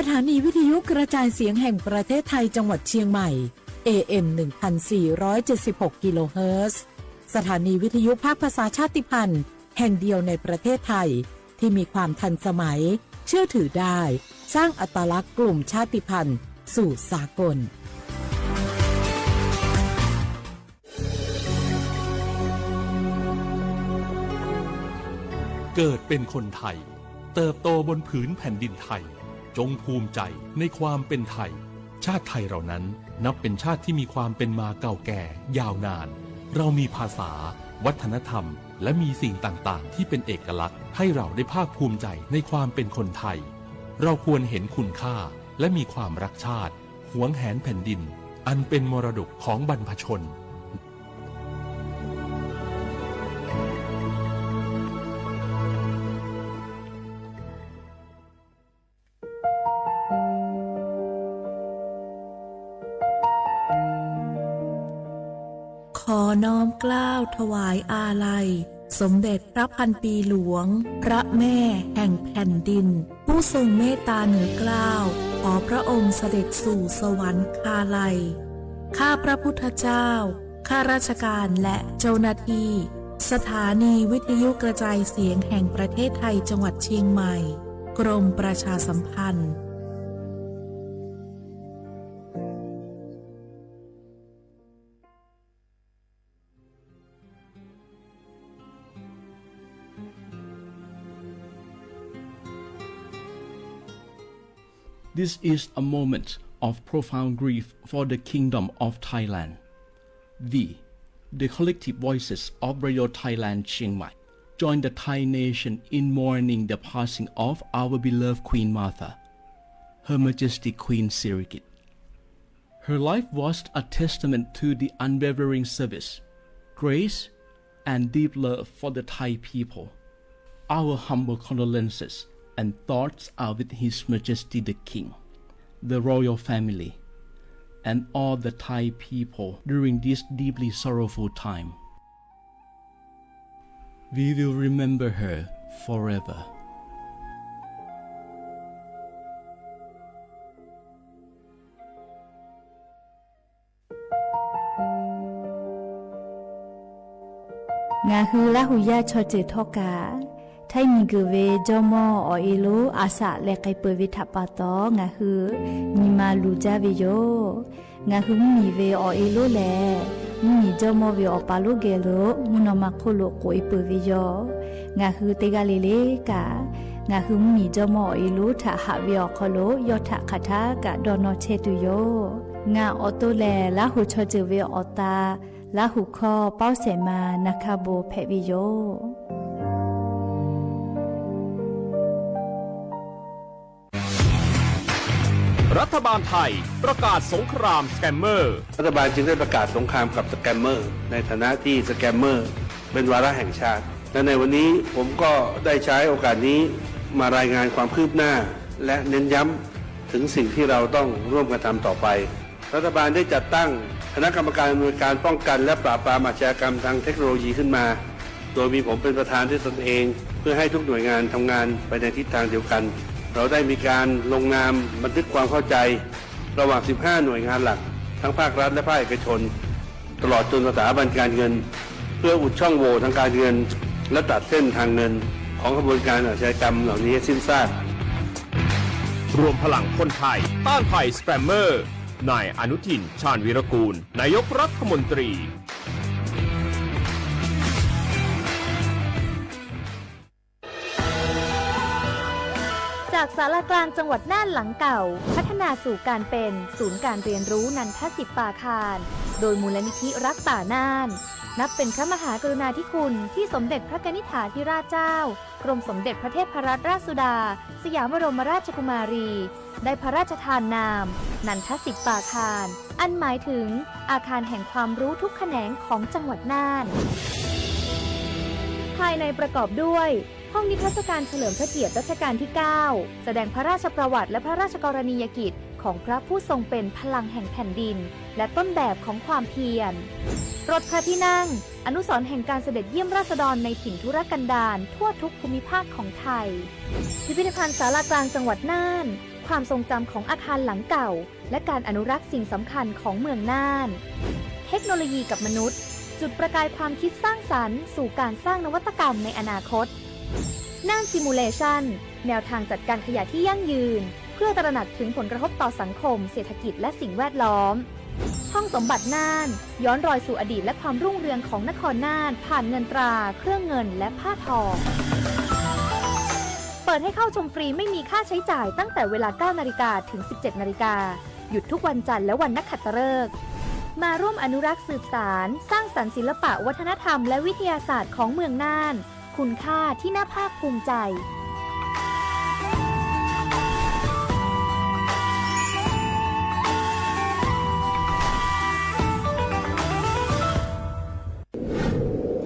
สถานีวิทยุกระจายเสียงแห่งประเทศไทยจังหวัดเชียงใหม่ เอ เอ็ม หนึ่งพันสี่ร้อยเจ็ดสิบหก กิโลเฮิรตซ์ สถานีวิทยุภาคภาษาชาติพันธุ์แห่งเดียวในประเทศไทย ที่มีความทันสมัย เชื่อถือได้ สร้างอัตลักษณ์กลุ่มชาติพันธุ์สู่สากล เกิดเป็นคนไทย เติบโตบนผืนแผ่นดินไทย จงภูมิใจในความเป็นไทย ชาติไทยเรานั้นนับเป็นชาติที่มีความเป็นมาเก่าแก่ยาวนาน เรามีภาษา วัฒนธรรม และมีสิ่งต่างๆ ที่เป็นเอกลักษณ์ ให้เราได้ภาคภูมิใจในความเป็นคนไทย เราควรเห็นคุณค่า และมีความรักชาติ หวงแหนแผ่นดิน อันเป็นมรดกของบรรพชน ขอน้อมเกล้าถวายอาลัย สมเด็จพระพันปีหลวง พระแม่แห่งแผ่นดิน ผู้ทรงเมตตาเหนือเกล้า ขอพระองค์เสด็จสู่สวรรคาลัย ข้าพระพุทธเจ้า ข้าราชการและเจ้าหน้าที่ สถานีวิทยุกระจายเสียงแห่งประเทศไทยจังหวัดเชียงใหม่ กรมประชาสัมพันธ์ This is a moment of profound grief for the Kingdom of Thailand. We, the collective voices of Radio Thailand Chiang Mai, join the Thai nation in mourning the passing of our beloved Queen Mother, Her Majesty Queen Sirikit. Her life was a testament to the unwavering service, grace, and deep love for the Thai people. Our humble condolences and thoughts are with His Majesty the King, the royal family, and all the Thai people during this deeply sorrowful time. We will remember her forever. ငါဟု လါဟူယါ ချီၣ်စၢၢ်ထီၣ်ကၣ်, ထဲမံၤကၢၢ်ဝဲ ကၠီမီၢ် အီၣ်အ့လိ အစးလဲၤကဲပၢၢ်ဝဲထးပာ်တီၤ ငါဟု နံၤမၤလူၤကၠါဝဲယိာ်. ငါဟု မုၢ်နံၤဝဲ အီၣ်အ့လိလဲၣ်, မုၢ်နံၤကၠီမီၢ်ဝဲ အီၣ်ပာ်လိကဲလိာ် မုၢ်နီၢ်မၤခိၣ်လိာ် ကိးအ့ပၢၢ်ဝဲယိာ်. ငါဟု တဂၤလၢ်လၢ်ကၣ်, ငါဟု မုၢ်နံၤကၠီမီၢ် အီၣ်အ့လိ ထးဟးဝဲအီၣ်ခီလိာ် ယီၢ်ထးခးထးကၣ် ဒီးနီၢ်ဆဲးတုၤယိာ်. ငါအီၣ်တိလဲၣ် လါဟူ ချီၣ်စၢၢ်ဝဲအီၣ်သး, လါဟူခီ ပီၣ်စဲးမၤ နၢ်ခးဘိၣ် ဖဲးဝဲယိာ်. รัฐบาลไทยประกาศสงครามสแกมเมอร์ รัฐบาลจึงได้ประกาศสงครามกับสแกมเมอร์ ในฐานะที่สแกมเมอร์เป็นวาระแห่งชาติ และในวันนี้ผมก็ได้ใช้โอกาสนี้มารายงานความคืบหน้า และเน้นย้ำถึงสิ่งที่เราต้องร่วมกันทำต่อไป รัฐบาลได้จัดตั้งคณะกรรมการอำนวยการป้องกันและปราบปรามอาชญากรรมทางเทคโนโลยีขึ้นมา โดยมีผมเป็นประธานด้วยตนเอง เพื่อให้ทุกหน่วยงานทำงานไปในทิศทางเดียวกัน เราได้มีการลงนามบันทึกความเข้าใจ ระหว่าง สิบห้า หน่วยงานหลัก ทั้งภาครัฐและภาคเอกชน ตลอดจนสถาบันการเงิน เพื่ออุดช่องโหว่ทางการเงิน และตัดเส้นทางเงินของขบวนการอาชญากรรมเหล่านี้ให้สิ้นซาก รวมพลังคนไทยต้านภัยสแกมเมอร์ นายอนุทิน ชาญวีรกูล นายกรัฐมนตรี จากศาลากลางจังหวัดน่านหลังเก่า พัฒนาสู่การเป็นศูนย์การเรียนรู้นันทสิปปาคาร โดยมูลนิธิรักป่าน่าน นับเป็นพระมหากรุณาธิคุณที่สมเด็จพระกนิษฐาธิราชเจ้า กรมสมเด็จพระเทพรัตนราชสุดา สยามบรมราชกุมารี ได้พระราชทานนาม นันทสิปปาคาร อันหมายถึงอาคารแห่งความรู้ทุกแขนงของจังหวัดน่าน ภายในประกอบด้วย ห้องนิทรรศการเฉลิมพระเกียรติรัชกาลที่ เก้า แสดงพระราชประวัติและพระราชกรณียกิจของพระผู้ทรงเป็นพลังแห่งแผ่นดิน และต้นแบบของความเพียร รถพระที่นั่ง อนุสรณ์แห่งการเสด็จเยี่ยมราษฎรในถิ่นทุรกันดารทั่วทุกภูมิภาคของไทย พิพิธภัณฑ์ศาลากลางจังหวัดน่าน ความทรงจำของอาคารหลังเก่า และการอนุรักษ์สิ่งสำคัญของเมืองน่าน เทคโนโลยีกับมนุษย์ จุดประกายความคิดสร้างสรรค์สู่การสร้างนวัตกรรมในอนาคต น่าน Simulation แนวทางจัดการขยะที่ยั่งยืน เพื่อตระหนักถึงผลกระทบต่อสังคม เศรษฐกิจ และสิ่งแวดล้อม ห้องสมบัติน่าน ย้อนรอยสู่อดีตและความรุ่งเรืองของนครน่าน ผ่านเงินตรา เครื่องเงิน และผ้าทอ เปิดให้เข้าชมฟรีไม่มีค่าใช้จ่ายตั้งแต่เวลา เก้านาฬิกา ถึง สิบเจ็ดนาฬิกา หยุดทุกวันจันทร์และวันนักขัตฤกษ์ มาร่วมอนุรักษ์สืบสาน สร้างสรรค์ศิลปะวัฒนธรรมและวิทยาศาสตร์ของเมืองน่าน คุณค่าที่น่าภาคภูมิใจ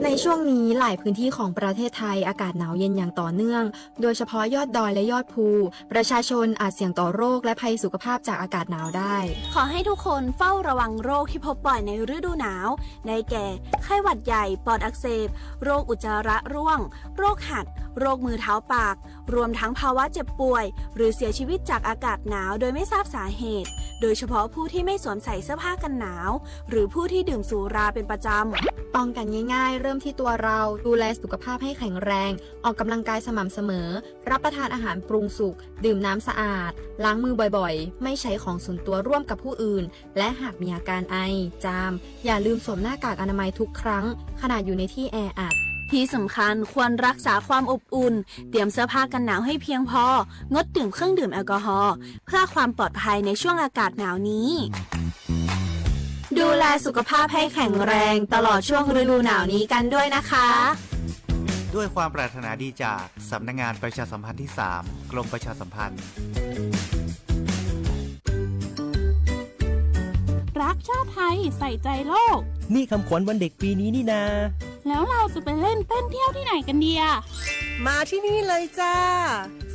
ในช่วงนี้หลายพื้นที่ของประเทศไทยอากาศหนาวเย็นอย่างต่อเนื่อง โดยเฉพาะยอดดอยและยอดภู ประชาชนอาจเสี่ยงต่อโรคและภัยสุขภาพจากอากาศหนาวได้ ขอให้ทุกคนเฝ้าระวังโรคที่พบบ่อยในฤดูหนาว ได้แก่ ไข้หวัดใหญ่ ปอดอักเสบ โรคอุจจาระร่วง โรคหัด โรคมือเท้าปาก รวมทั้งภาวะเจ็บป่วย หรือเสียชีวิตจากอากาศหนาวโดยไม่ทราบสาเหตุ โดยเฉพาะผู้ที่ไม่สวมใส่เสื้อผ้ากันหนาว หรือผู้ที่ดื่มสุราเป็นประจำ ป้องกันง่ายๆ เริ่มที่ตัวเรา ดูแลสุขภาพให้แข็งแรง ออกกำลังกายสม่ำเสมอ รับประทานอาหารปรุงสุก ดื่มน้ำสะอาด ล้างมือบ่อยๆ ไม่ใช้ของส่วนตัวร่วมกับผู้อื่น และหากมีอาการไอ จาม อย่าลืมสวมหน้ากากอนามัยทุกครั้ง ขณะอยู่ในที่แออัด ที่สำคัญควรรักษาความอบอุ่น เตรียมเสื้อผ้ากันหนาวให้เพียงพอ งดดื่มเครื่องดื่มแอลกอฮอล์ เพื่อความปลอดภัยในช่วงอากาศหนาวนี้ ดูแลสุขภาพให้แข็งแรงตลอดช่วงฤดูหนาวนี้กันด้วยนะคะ ด้วยความปรารถนาดีจากสำนักงานประชาสัมพันธ์ที่สาม กรมประชาสัมพันธ์ รักชาติไทย ใส่ใจโลก นี่คำขวัญวันเด็กปีนี้นี่นา แล้วเราจะไปเล่นเต้นเที่ยวที่ไหนกันดีอะ มาที่นี่เลยจ้า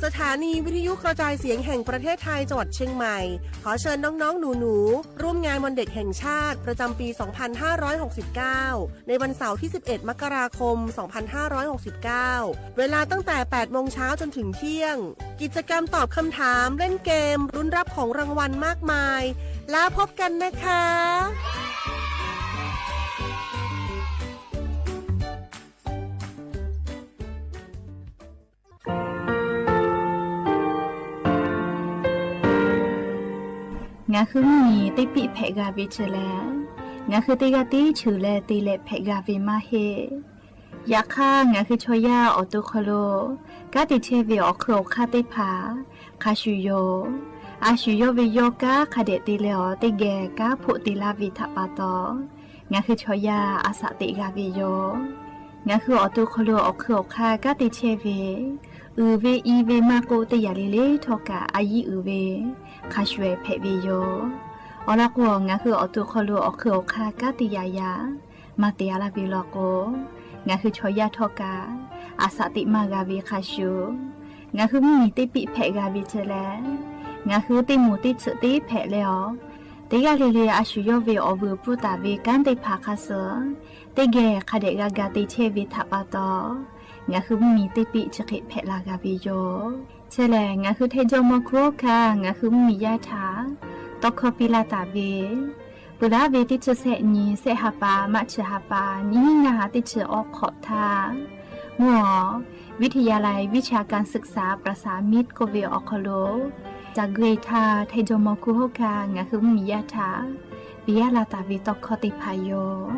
สถานีวิทยุกระจายเสียงแห่งประเทศไทยจังหวัดเชียงใหม่ ขอเชิญน้องๆหนูๆ ร่วมงานวันเด็กแห่งชาติประจำปี สองพันห้าร้อยหกสิบเก้า ในวันเสาร์ที่ สิบเอ็ด มกราคม สองพันห้าร้อยหกสิบเก้า เวลาตั้งแต่ แปดโมงเช้าจนถึงเที่ยง กิจกรรมตอบคำถาม เล่นเกม ลุ้นรับของรางวัลมากมาย แล้วพบกันนะคะ Ngaˬ hui mvuhˇ miˬ teˇ piˆ hpehꞈ g'a ve chi lehˬ, ngaˬ hui teˇ g'aˇ tiˉ cheuˬ leh te leh hpehꞈ g'a ve maˇ heˆ. Yaꞈ hk'aˇ, ngaˬ hui chaw yaˇ awˬ to hk'aw lo kanˉ te chehˇ ve awˬ hk'eun awˬ hk'aˇ teˇ hpaˍ hk'a shuˍ yoˬ. A shu yawˇ ve yawˇ kanˉ hk'a dehꞈ te leh awˬ teˇ geh kanˉ hpoˆ te laˇ ve htaꞈ pa taw, ngaˬ hui chaw yaˇ a shaꞈ teꞈ g'a ve yoˬ. Ngaˬ hui awˬ to hk'aw lo awˬ hk'eun awˬ hk'aˇ kanˉ te chehˇ ve, uiˍ ve i ve maˇ k'oˆ, teˇ yanˇ le le htawˇ kaꞈ a yiˉ uiˍ ve hk'a shuˍ ehˍ hpehꞈ ve yoˬ. Awˬ lawn k'o, ngaˬ hui awˬ to hk'aw lo awˬ hk'eun awˬ hk'aˇ kanˉ te yaꞈ yaꞈ maˇ te a laˇ ve law k'o, ngaˬ hui chaw yaˇ htawˇ kaꞈ a shaꞈ teꞈ maˇ g'a ve hk'a shuˍ, ngaˬ hui mvuhˇ miˬ teˇ piˆ hpehꞈ g'a ve chi lehˬ, ngaˬ hui teˇ moˍ teˇ tsuhꞈ teˇ hpehꞈ leh awˬ, teˇ g'aˇ le le a shu yawˇ ve awˬ vuiˬ pfuhˇ taˍ ve kanˉ teˇ hpaˍ hk'a suh teˇ geh hk'a dehꞈ g'a ga te chehˇ ve htaꞈ pa taw, ngaˬ hui mvuhˇ miˬ teˇ piˆ chi hk'e hpehꞈ la g'a ve yoˬ. Chi lehˬ, ngaˬ hui Htaiˇ jawˇmawˇ hkuˇ hawˉ hkanˇ ngaˬ hui mvuhˇ miˬ yaˇ htaꞈ tawˇ hkawˇ piˇ laˇ taˍ ve, peuˬ laˇ ve teˇ chi sehˆ nyi sehˆ ha pa maˇ chi ha pa nyiˇ hinˉ ngaˇ ha teˇ chi awˬ hk'awꞈ htaˇ, mvuhˇ awˬ วิทยาลัยวิชาการศึกษาประสานมิตร k'oˆ ve awˬ hk'aw lo ca gui htaˇ, Htaiˇ jawˇmawˇ hkuˇ hawˉ hkanˇ ngaˬ hui mvuhˇ miˬ yaˇ htaꞈ piˇ laˇ taˍ ve tawˇ hkawˇ teˇ hpaˍ yoˬ.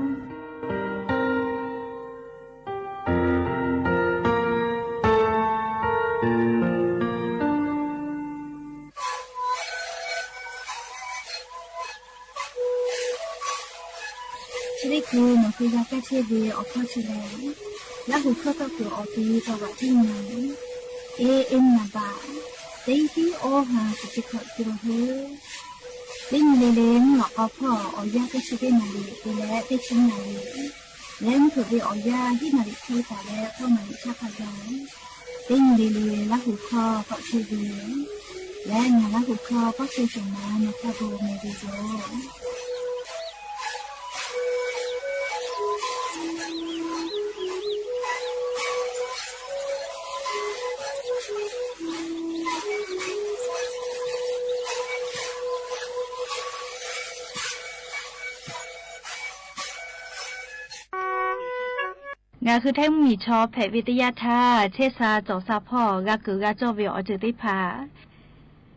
Chi teˇ hkui nawˬ hui g'a kaˇ chehˇ ve awˬ hkawˇ chi lehˬ, Laˇ huˍ hkawˇ tawˇ kuiˬ awˬ ti taw g'aꞈ tiˉ nyi. Eˇ, eˇ nyi a baꞈ, teˇ tiˉ awˇ ha kuˬ chi hkawꞈ tuˬ hui. Teˇ nyi le le mvuhˇ lawꞈ k'aw hpawˇ awˬ yanˇ teˇ chi teˇ naˍ riˍ te leh teˇ chi naˍ riˍ, leh mvuhˇ hpeuꞈ ve awˬ yanˇ hiˉ naˍ riˍ hk'e taˍ leh k'awˇ naˍ riˍ chaˇ hk'a gaˬ, teˇ nyi le le Laˇ huˍ hkawˇ tawˆ chehˇ ve, leh ngaˬ Laˇ huˍ hkawˇ tawˆ chehˇ shawˍ ma nawˬ hk'a gaˬ meh ve yoˬ. Ngaˬ hui Htaiˇ mvuhˇmiˬ chaw hpehꞈ ve teˇ yanˇ htaˇ, chehˇ sha cawˬ sha hpawˇ g'a kuiˬ g'a cawˇ ve awˬ ceuˬ teˇ hpaˍ,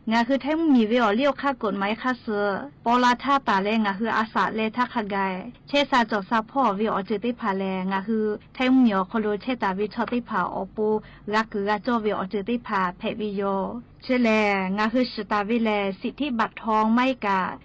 ngaˬ hui Htaiˇ mvuhˇmiˬ ve awˬ liˇ awˬ hk'aˇ กฎหมาย hk'aˇ suh paw la htaˇ taˍ leh ngaˬ hui a shaꞈ leh htaˇ hk'a gaˬ chehˇ sha cawˬ sha hpawˇ ve awˬ ceuˬ teˇ hpaˍ lehˬ, ngaˬ hui Htaiˇ mvuhˇmiˬ awˬ hk'aw lo chehˇ taˍ ve chaw teˇ hpaˍ awˬ pon g'a kuiˬ g'a cawˇ ve awˬ ceuˬ teˇ hpaˍ hpehꞈ ve yoˬ. Chi lehˬ, ngaˬ hui shiˍ taˍ ve lehˬ, สิทธิบัตรทอง maˇ heˆ kaꞈ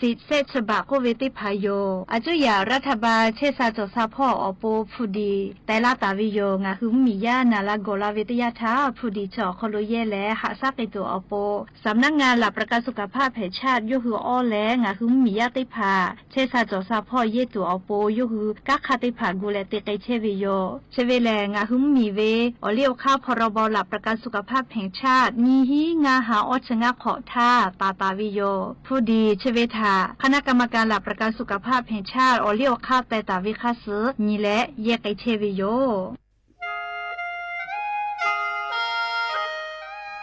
สิทธิ์เศษฉบับ k'oˆ ve teˇ hpaˍ yoˬ. A cuˇ yaꞈ รัฐบาล chehˇ sha cawˬ sha hpawˇ awˬ pon hpu diˍ teh laˇ taˍ ve yoˬ. Ngaˬ hui mvuhˇmiˬ yaˇ naˍ la gawˬ la ve teˇ yanˇ htaˇ, hpu diˍ chi awˬ hk'aw lo yehˇ leh haꞈ shaˉ k'ai tuˬ awˬ pon, สำนักงานหลักประกันสุขภาพแห่งชาติ yawˇ hui awˇ leh ngaˬ hui mvuhˇmiˬ yaˇ teˇ hpaˍ chehˇ sha cawˬ sha hpawˇ yehˇ tuˬ awˬ pon, yawˇ hui kanˉ hk'aˇ teˇ hpaˍ gu leh te k'ai chehˇ ve yoˬ. Chi ve lehˬ, ngaˬ hui mvuhˇmiˬ ve awˬ liˇ awˬ hk'aˇ พรบหลักประกันสุขภาพแห่งชาติ nyiˇ hinˉ ngaˇ ha awˇ chi ngaˇ hk'awꞈ htaˇ taˍ taˍ ve yoˬ. Hpu diˍ chi ve htaꞈ คณะกรรมการหลักประกันสุขภาพแห่งชาติ awˬ liˇ awˬ hk'aˇ teh taˍ ve hk'aˇ suh nyi leh yehˇ k'ai chehˇ ve yoˬ.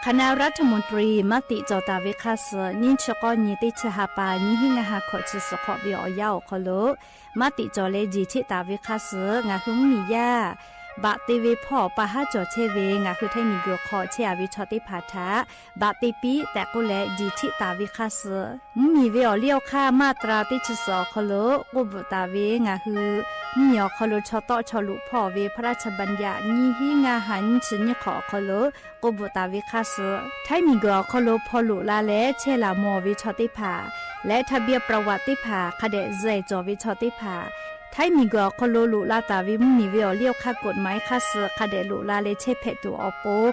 คณะรัฐมนตรี maˇ tiꞈ cawˬ taˍ ve hk'aˇ suh nyiˇ chi k'awˇ nyi teˇ chi ha pa nyiˇ hinˉ ngaˇ ha hkawꞈ chi suhˍ hk'awꞈ ve awˬ yanˇ awˬ hk'aw lo maˇ tiꞈ cawˬ leh jiˬ cheˆ taˍ ve hk'aˇ suh ngaˬ hui mvuhˇmiˬ yaˇ baꞈ te ve hpawˇ pa haˉ cawˬ chehˇ ve ngaˬ hui Htaiˇ miˬguiˬ hk'aw chehˇ a ve chaw teˇ hpaˍ htaꞈ baꞈ te piˇ tehꞈ k'oˆ leh jiˬ cheˆ taˍ ve hk'aˇ suh, mvuhˇmiˬ ve awˬ liˇ awˬ hk'aˇ maˇ tra teˇ chi suhˍ awˬ hk'aw lo k'oˆ bvuhꞈ taˍ ve ngaˬ hui mvuhˇmiˬ awˬ hk'aw lo chaw tawˆ chaw luꞈ hpawˇ ve พระราชบัญญัติ nyiˇ hinˉ ngaˇ ha nyiˇ chi nyiˇ hk'awꞈ awˬ hk'aw lo k'oˆ bvuhꞈ taˍ ve hk'aˇ suh, Htaiˇ miˬguiˬ awˬ hk'aw lo hpaw loꞈ la leh chehˇ laˬ mawˬ ve chaw teˇ hpaˍ leh ทะเบียนประวัติ teˇ hpaˍ hk'a dehꞈ zuhˬ cawˬ ve chaw teˇ hpaˍ, Htaiˇ miˬguiˬ awˬ hk'aw lo loꞈ la taˍ ve mvuhˇmiˬ ve awˬ liˇ awˬ hk'aˇ กฎหมาย hk'aˇ suh hk'a dehꞈ loꞈ la leh chehˇ hpehꞈ tuˬ awˬ pon,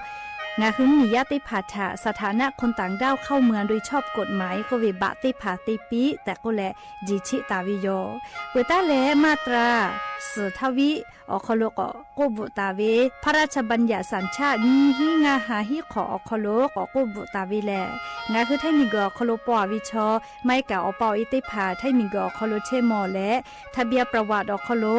ngaˬ hui mvuhˇmiˬ yaˇ teˇ hpaˍ htaꞈ สถานะคนต่างด้าวเข้าเมืองโดยชอบกฎหมาย k'oˆ ve baꞈ teˇ hpaˍ te piˇ tehꞈ k'oˆ leh jiˬ cheˆ taˍ ve yoˬ. Peuˬ taˉ leh maˇ tra suhˍ htaˇ viˉ awˬ hk'aw lo k'awꞈ k'oˆ bvuhꞈ taˍ ve พระราชบัญญัติสัญชาติ nyiˇ hinˉ ngaˇ ha hiˉ hk'awꞈ awˬ hk'aw lo k'awꞈ k'oˆ bvuhꞈ taˍ ve lehˬ, ngaˬ hui Htaiˇ miˬguiˬ awˬ hk'aw lo paw a ve chaw maˇ heˆ kaꞈ awˬ pa awˬ e teˇ hpaˍ Htaiˇ miˬguiˬ awˬ hk'aw lo chehˇ mawˬ leh ทะเบียนประวัติ awˬ hk'aw lo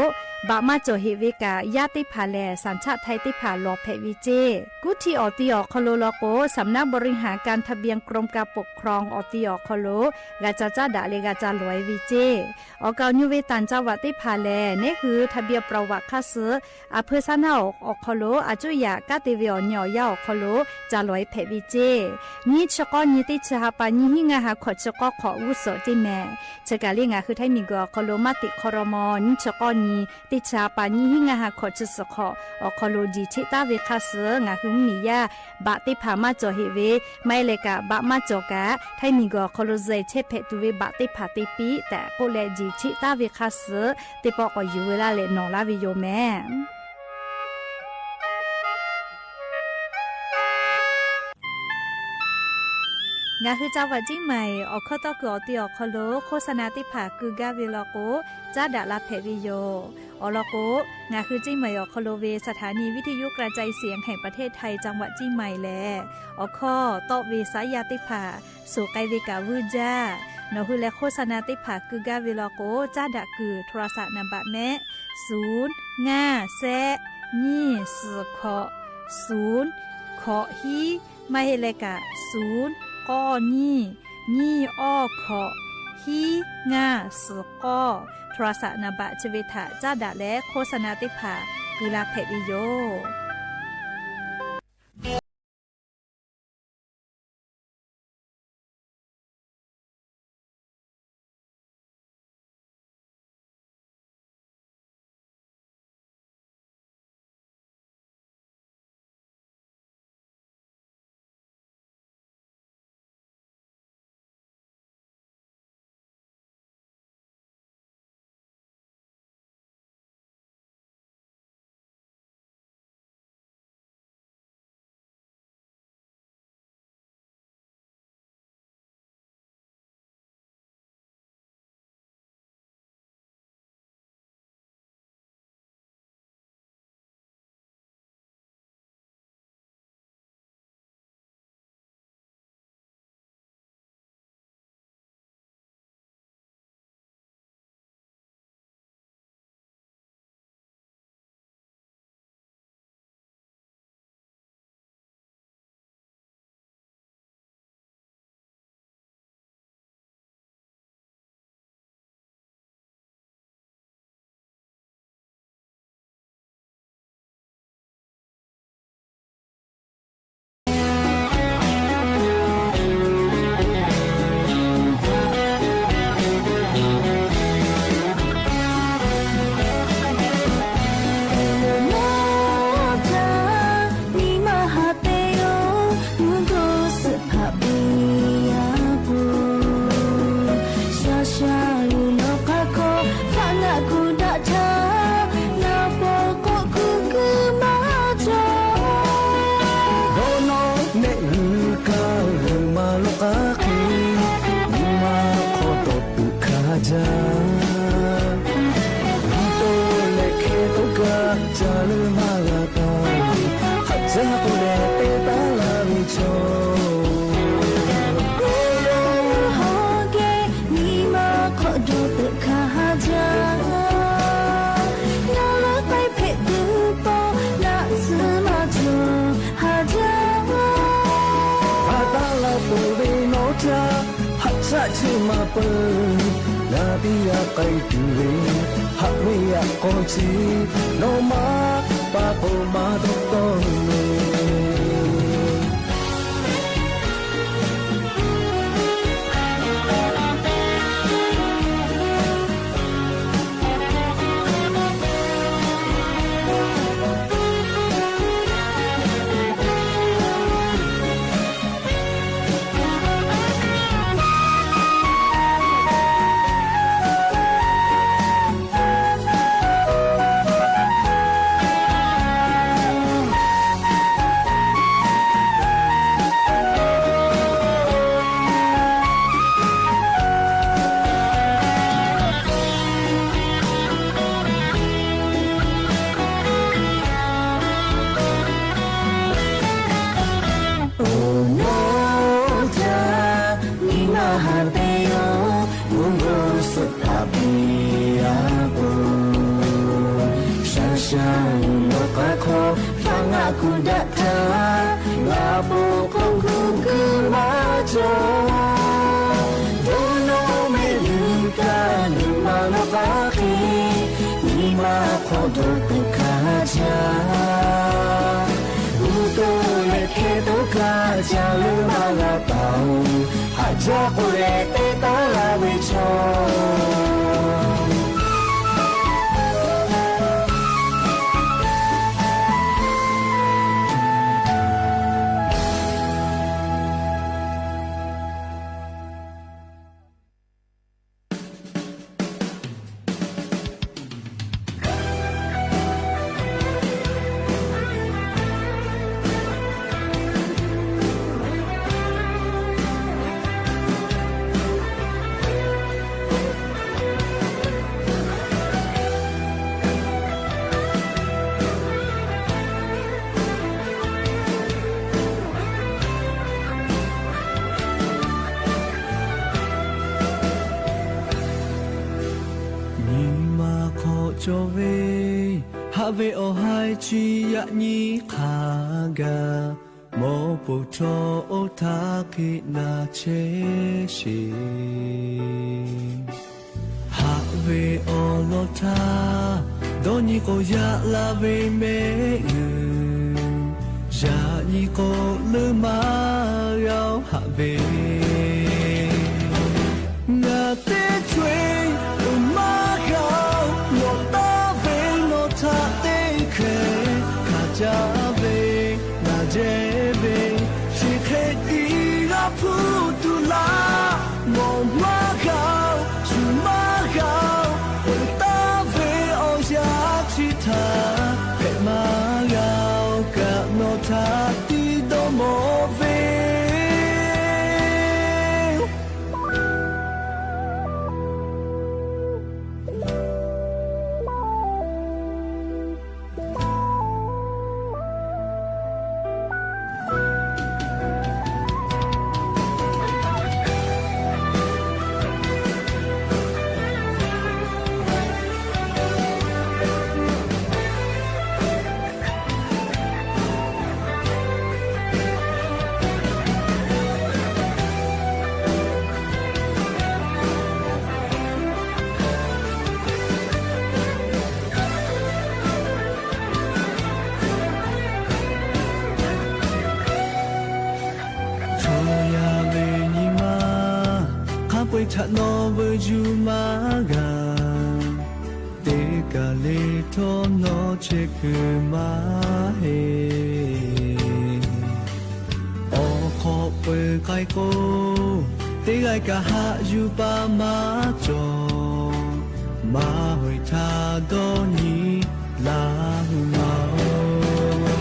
baꞈ maˇ cawˬ heꞈ ve kaꞈ yaˇ teˇ hpaˍ lehˬ สัญชาติไทย teˇ hpaˍ lawˬ hpehꞈ ve ceˇ. Kuˉ htiˇ awˬ ti awˬ hk'aw lo law k'o, สำนักบริหารการทะเบียน กรมการปกครอง awˬ ti awˬ hk'aw lo g'a ca caˉ daꞈ leh g'a ca lawˬ e ve ceˇ. Awˬ kaˍ awˬ nyu ve ต่างจังหวัด teˇ hpaˍ lehˬ, neˉ hui ทะเบียนประวัติ hk'aˇ suh อำเภอ shaˉ naˆ awˬ hk'aw lo a cuˇ yaꞈ kanˉ te ve awˬ nyi awˬ yanˇ awˬ hk'aw lo ca lawˬ e hpehꞈ ve ceˇ. Nyiˇ chi k'awˇ nyi teˇ chi ha pa nyiˇ hinˉ ngaˇ ha hkawꞈ chi k'awˇ hk'awꞈ g'uˇ suhˍ ceˇ mehˍ. Chi kaˬ le ngaˬ hui Htaiˇ miˬguiˬ awˬ hk'aw lo maˇ tiꞈ hk'aw raw maw nyiˇ chi k'awˇ nyi teˇ chi ha pa nyiˇ hinˉ ngaˇ ha hkawꞈ chi suhˍ hk'awꞈ awˬ hk'aw lo jiˬ cheˆ taˉ ve hk'aˇ suh ngaˬ hui mvuhˇmiˬ yaˇ baꞈ teˇ hpaˍ maˇ cawˬ heꞈ ve, maˇ heˆ leh kaꞈ baꞈ maˇ cawˬ kaꞈ Htaiˇ miˬguiˬ awˬ hk'aw lo zuhˬ chehˇ hpehꞈ tuˬ ve baꞈ teˇ hpaˍ te piˇ tehꞈ k'oˆ leh jiˬ cheˆ taˉ ve hk'aˇ suh teˇ pawˆ k'awꞈ yuˬ ve laˇ leh nawˬ laˇ ve yoˬ mehˍ. Ngaˬ hui จังหวัดเชียงใหม่ awˬ hkawˇ tawˇ kuiˬ awˬ ti awˬ hk'aw lo โฆษณา teˇ hpaˍ keu gaˇ ve law k'o, caˉ daꞈ la hpehꞈ ve yoˬ. Awˬ lawn k'o, ngaˬ hui เชียงใหม่ awˬ hk'aw lo ve สถานีวิทยุกระจายเสียงแห่งประเทศไทย จังหวัดเชียงใหม่ lehˬ, awˬ hkawˇ tawˆ ve saˉ yaˇ teˇ hpaˍ suˍ k'ai ve kaꞈ vuiˇ jaˇ. Nawˬ hui leh โฆษณา teˇ hpaˍ keu gaˇ ve law k'o, caˉ daꞈ kuiˬ โทรศัพท์ นามบัตร mehˆ, suˍ, ngaˇ, shehˆ, nyiˇ, suhˍ, hkawꞈ, suˍ, hkawꞈ, hiˉ, maˇ heˆ leh kaꞈ, suˍ, k'awˇ, nyiˇ, nyiˇ, awˇ, hkawꞈ, hiˉ, ngaˇ, suhˍ, k'awˇ, โทรศัพท์ นามบัตร chi ve htaꞈ caˉ daꞈ leh โฆษณา teˇ hpaˍ keu la hpehꞈ ve yoˬ. Chi maˇ peuˬ, ngaˬ teˇ g'aˇ k'ai tuˬ ve, haꞈ ve yaꞈ k'aw chi, nawˬ maˇ pa k'o maˇ dawˇ tawˆ ve. Awˬ nawˉ htaˇ nyi ma ha te yoˬ, mvuhˇ g'uˇ suhˍ htaꞈ piˇ a k'o, shaˍ shaˍ uˬ lawˬ k'a hk'aw, hpaˇ ngaˆ kuˬ daꞈ htaˇ, ngaˬ po k'o kuˬ kuiˬ maˇ cawˬ. Dawˇ nawˇ mehˆ g'uiˬ kaꞈ g'uiˬ ma lawˬ k'a hk'e, nyi ma hk'aw dawˇ peuˬ hk'a jaˇ. Uˉ toˇ leh hkehˇ toˇ kaꞈ ca leuˉ maˇ g'a taˍ-oˬ, haꞈ jaˇ k'oˆ leh te taˉ laˇ ve chaw. Nyi ma hk'aw cawˬ ve, haꞈ ve awˬ haiˬ chi yaꞈ nyi hk'a gaˬ, mawˬ poˍ htawˇ oˇ htaˇ hk'e na chehˇ sheˍ. Haꞈ ve awˬ lawn htaˇ, dawˇ nyi k'o yaꞈ la ve mehˆ g'uiˬ, yaꞈ nyi k'o leuˉ maˇ g'a-oˬ haꞈ ve. Ngaˬ teˇ co-eˬ uiˍ maˇ g'a-oˬ, mawˬ taˍ ve nawˬ htaꞈ teˇ hkeh hkanˍ caˇ ve, ngaˬ jehˇ ve chi hk'e tiˉ g'a hpuˇ tuˬ laˇ. Mawˬ maˇ g'a-oˬ, shuˍ maˇ g'a-oˬ, peuˬ taˍ ve awˬ yanˇ chi htaꞈ hpehꞈ maˇ g'a-oˬ, kaꞈ nawˬ htaꞈ tiˉ dawˇ mawˬ ve. Chaw yaˇ ve nyi ma, hk'a peu-eˬ htaꞈ nawˬ veuꞈ yuˬ maˇ g'a. Teˇ kaˬ le htawˇ nawˬ chehˇ kuiˬ maˇ heˆ. Awˬ hk'aw peu k'ai k'o, teˇ g'aˇ kaꞈ haꞈ yuˬ pa maˇ cawˬ. Maˇ hoꞈ htaˇ dawˇ nyi laˇ hui ma-oˬ.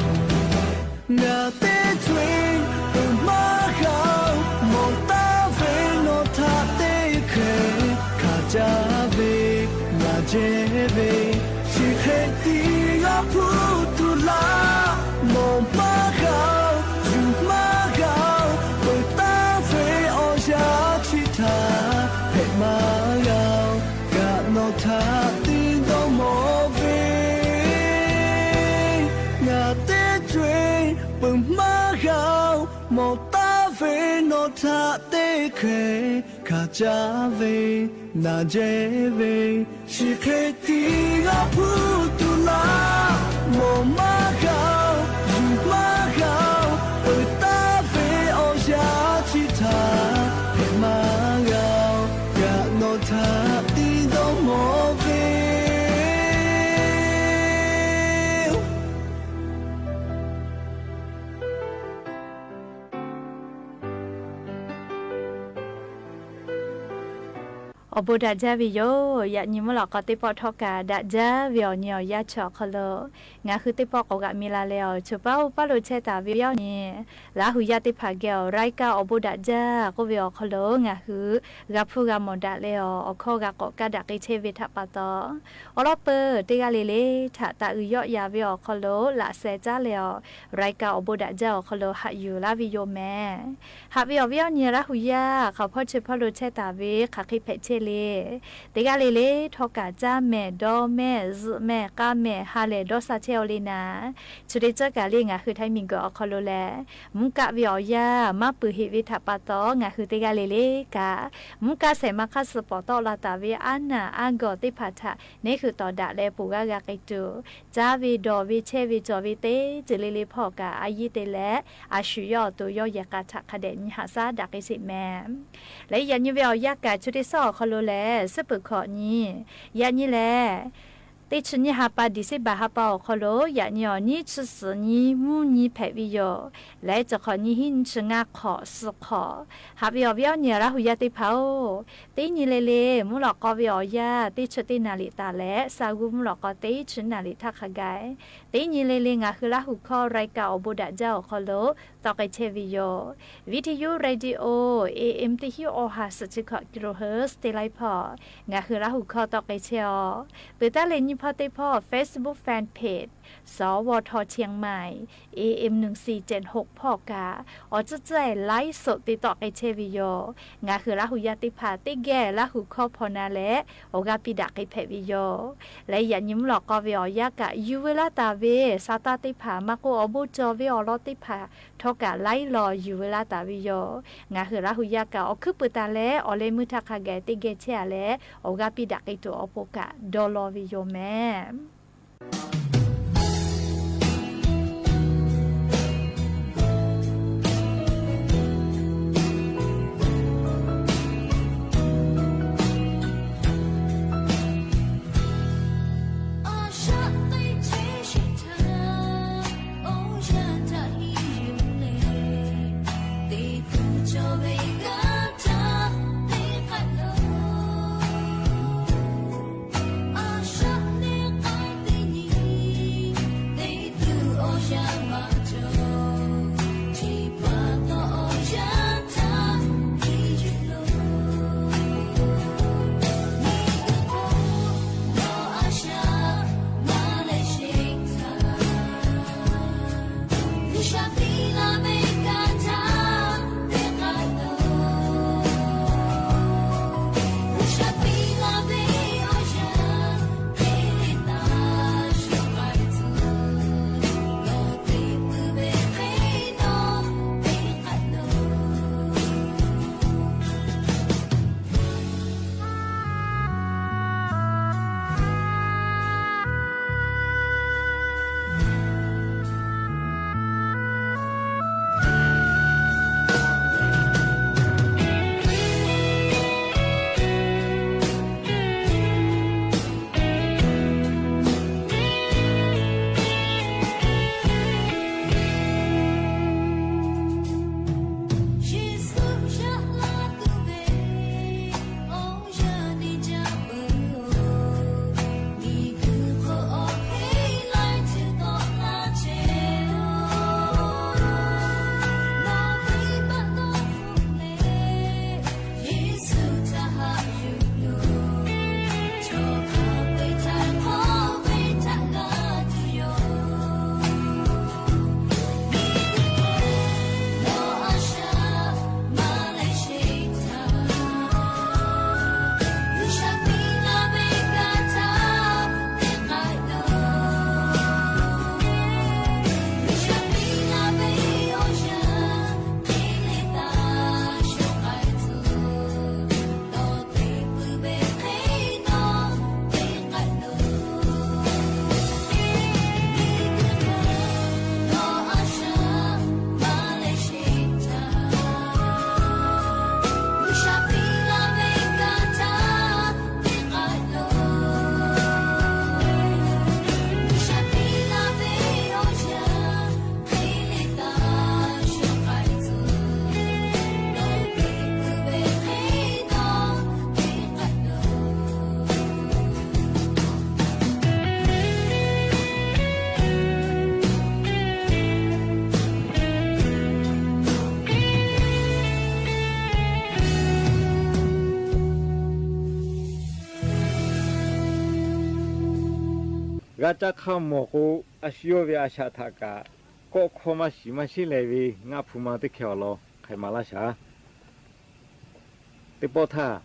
Ngaˬ teˇ co-eˬ uiˍ maˇ g'a-oˬ, mawˬ taˍ ve nawˬ htaꞈ teˇ hkeh hkanˍ caˇ ve, ngaˬ jehˇ ve chi hk'e tiˉ g'a hpuˇ tuˬ laˇ. Mawˬ maˇ g'a-oˬ, yuˬ maˇ g'a-oˬ, peuˬ taˍ ve awˬ yanˇ chi htaꞈ hpehꞈ maˇ g'a-oˬ, kaꞈ nawˬ htaꞈ tiˉ dawˇ mawˬ ve. Ngaˬ teˇ co-eˬ peuˬ maˇ g'a-oˬ, mawˬ taˍ Ve nawˬ htaꞈ teˇ hkeh hkanˍ caˇ ve, naˬ jehˇ ve, chi hk'e tiˉ g'a hpuˇ tuˬ laˇ. Mawˬ maˇ g'a-oˬ, yuˬ maˇ g'a-oˬ, uiˍ taˍ ve awˬ yanˇ chi htaꞈ hpehꞈ maˇ g'a-oˬ, yaꞈ nawˬ htaꞈ tiˇ dawˇ mawˬ ve awˬ bon daꞈ jaˇ ve yoˬ. Yaꞈ nyi mvuhˇ lawꞈ k'aw teˇ pawˆ htawˇ kaꞈ daꞈ jaˇ ve awˬ nyi awˬ yanˇ chi awˬ hk'aw lo ngaˬ hui teˇ pawˆ k'awꞈ g'aꞈ mi la leh awˬ, choˬ paˉ oˇ paˉ lo chehˇ taˍ ve awˬ nyi laˇ hui yaˇ teˇ hpaˍ geh awˬ รายการ awˬ bon daꞈ jaˇ k'oˆ ve awˬ hk'aw lo ngaˬ hui g'a hpuˇ g'a mawˬ daꞈ leh awˬ, awˬ hkawˇ g'a k'awꞈ kaˇ daꞈ k'ai chehˇ ve htaꞈ pa taw, awˬ lawn peuˬ teˇ g'aˇ le le htaꞈ taꞈ uiˍ yawˆ yan ve awˬ hk'aw lo laꞈ sheh caˉ leh awˬ, รายการ awˬ bon daꞈ jaˇ awˬ hk'aw lo haꞈ yuˬ laˇ ve yoˬ mehˍ. Haꞈ ve awˬ viˉ awˬ nyi laˇ hui yaˇ hk'aˬ hpawˇ chi hpawˇ lo chehˇ taˍ ve hk'aˬ hk'e hpehꞈ chehˇ le. Teˇ g'aˇ le le htawˇ kaꞈ caˇ mehˍ, dawˇ mehˍ, zuhꞈ mehˍ, k'aˇ mehˍ, ha lehˬ dawˇ sha chehˇ-aw le naˍ. Chi teˇ ceuˬ kaꞈ le ngaˬ hui Htaiˇ miˬguiˬ awˬ hk'aw lo lehˬ, mvuhˇ kaˆ ve awˬ yanˇ maˇ peuˬ heꞈ ve htaꞈ pa taw, ngaˬ hui teˇ g'aˇ le le kaꞈ mvuhˇ kaˆ shehˍ ma hk'aˇ suh pawˍ tawˆ la taˍ ve aˉ naˬ aˉ gawˬ teˇ hpaˍ htaꞈ neˇ hui tawˍ daꞈ leh ponˬ g'aˇ g'a k'ai tuˬ, caˇ ve dawˬ ve chehˇ ve cawˬ ve teˇ ceuˬ le le hpawˇ kaꞈ a yiˇ te leh, a shu yawˇ awˬ to yawˇ yehˬ k'a htaꞈ hk'a dehꞈ nyi haꞈ shaˉ daꞈ k'ai sheˍ mehˍ. Leh yaꞈ nyi ve awˬ yanˇ kaꞈ chi teˇ suhˉ awˬ hk'aw lo lehˬ, suhˉ peuˬ hkawꞈ nyi, yaꞈ nyi lehˬ, teˇ chi nyiˇ ha pa December ha pa awˬ hk'aw lo yaꞈ nyi awˬ nyiˇ chi suhˍ nyi mvuhˇ nyi hpehꞈ ve yoˬ. Leh cawˬ hk'awꞈ nyi hiˉ nyi chi ngaˇ hk'awꞈ suh hk'awꞈ. Haꞈ ve awˬ viˉ awˬ nyi laˇ hui yaˇ teˇ hpaˍ-oˬ, teˇ nyi le le mvuhˇ lawꞈ k'aw ve awˬ yanˇ teˇ chi teˇ naˍ riˍ taˍ leh, sha g'uˇ mvuhˇ lawꞈ k'aw teˇ chi naˍ riˍ htaˇ hk'a gaˬ, teˇ nyi le le ngaˬ hui laˇ hui hkawˇ รายการ awˬ bon daꞈ jaˇ awˬ hk'aw lo tawˆ k'ai chehˇ ve yoˬ. Viˇ hteˇ yuˇ radio A M teˇ hinˉ awˬ ha suhˍ chi hkawꞈ kilohertz teˇ laiˉ hpawˇ ngaˬ hui laˇ hui hkawˇ tawˆ k'ai chehˇ-aw. Peuˬ taˉ leh nyiˇ hpawˇ teˇ hpawˇ Facebook fan page สวท เชียงใหม่ A M หนึ่งสี่เจ็ดหก hpawˇ kaꞈ awˬ tcuhˉ tcuhˉ-e ไลฟ์สด te tawˆ k'ai chehˇ ve yoˬ. Ngaˬ hui laˇ hui yaˇ teˇ hpaˍ teˇ geh laˇ hui hkawˇ hpaw na leh awˬ g'aˇ piˇ daꞈ k'ai hpehꞈ ve yoˬ. Leh yaꞈ nyi mvuhˇ lawꞈ k'aw ve awˬ yanˇ kaꞈ yuˬ veu laˇ taˍ ve sa taˇ teˇ hpaˍ maˇ k'oˆ, awˬ bon cawˬ ve awˬ lawn teˇ hpaˍ htawˇ kaꞈ ไลฟ์ law yuˬ veu laˇ taˍ ve yoˬ. Ngaˬ hui laˇ hui yaˇ kaꞈ awˬ hkuiˉ puiˍ taˍ leh awˬ leh meuˇ htaˇ hk'a gaˬ teˇ geh chehˇ-a leh awˬ g'aˇ piˇ daꞈ k'ai tuˬ awˬ pon kaꞈ dawˇ law ve yoˬ mehˍ. A caˇ hk'aˇ mawˬ k'o, a shu yawˇ ve a shaꞈ htaꞈ kaꞈ kawˆ hkawˇ maˇ shiˍ maˇ sheˉ leh ve ngaˆ hpu ma teˇ hkeh awˬ lawn hk'ai maˍ laˇ shaˍ. Teˇ pawˆ htaˇ,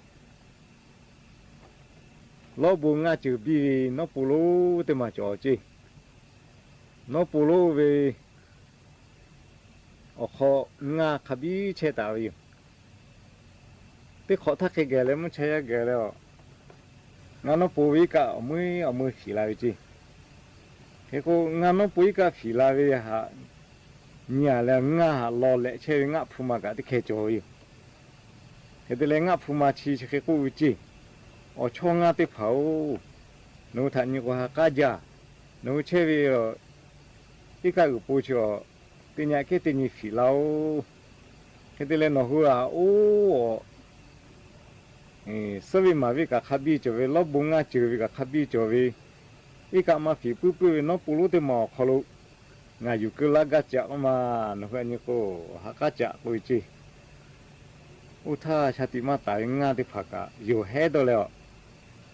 lawˉ bon ngaˇ ceuˬ biˇ ve nawˉ pon lonˉ teˇ maˬ cawˬ ceˇ. Nawˉ pon lonˉ ve awˬ hk'aw ngaˇ hk'a biˇ chehˇ taˍ ve yoˬ. Teˇ hk'awꞈ htaˇ hk'e geh leh mvuhˇ cha yaˇ geh leh a, ngaˇ nawˉ pon ve iˉ kaˆ awˬ meuˇ awˬ meuˇ fiˍ la ve ceˇ. Hk'e k'o, ngaˇ nawˉ pon iˉ kaˆ fiˍ la ve haꞈ nyi a leh, ngaˇ haꞈ law lehꞈ chehˇ ve ngaˆ hpu ma kaꞈ teˇ hkeh cawˬ ve yoˬ. Hk'e te leh, ngaˆ hpu ma chi chi hk'e k'oˆ ve ceˇ, Awˬ chawˇ ngaˇ teˇ hpaˍ-oˬ, nawˬ hui htaꞈ nyi k'o ha k'aˉ jaˇ. Nawˬ hui chehˇ ve iˉ kaˆ g'uiˬ po chi a, teˇ nyi kehˉ teˇ nyi fiˍ laˇ-oˆ. Hk'e te leh, nawˬ hui a oˇ a suhˉ ve maˍ ve kaꞈ hk'a biˇ cawˬ ve, lawˉ bon ngaˇ ceuˬ ve kaꞈ hk'a biˇ cawˬ ve, iˉ kaˆ maˇ fiˍ puiˉ puiˉ ve nawˉ pon lonˉ teˇ maˬ awˬ hk'aw lo ngaˬ yuˬ keu laˇ gaˇ caꞈ k'oˆ ma, nawˬ hui a nyi k'o, ha k'aˉ caꞈ k'oˆ ve ceˇ. Oˇ htaˇ, shaˍ tiꞈ maˇ taˍ ve ngaˇ teˇ hpaˍ kaꞈ yonˍ hehˉ dawˇ leh a,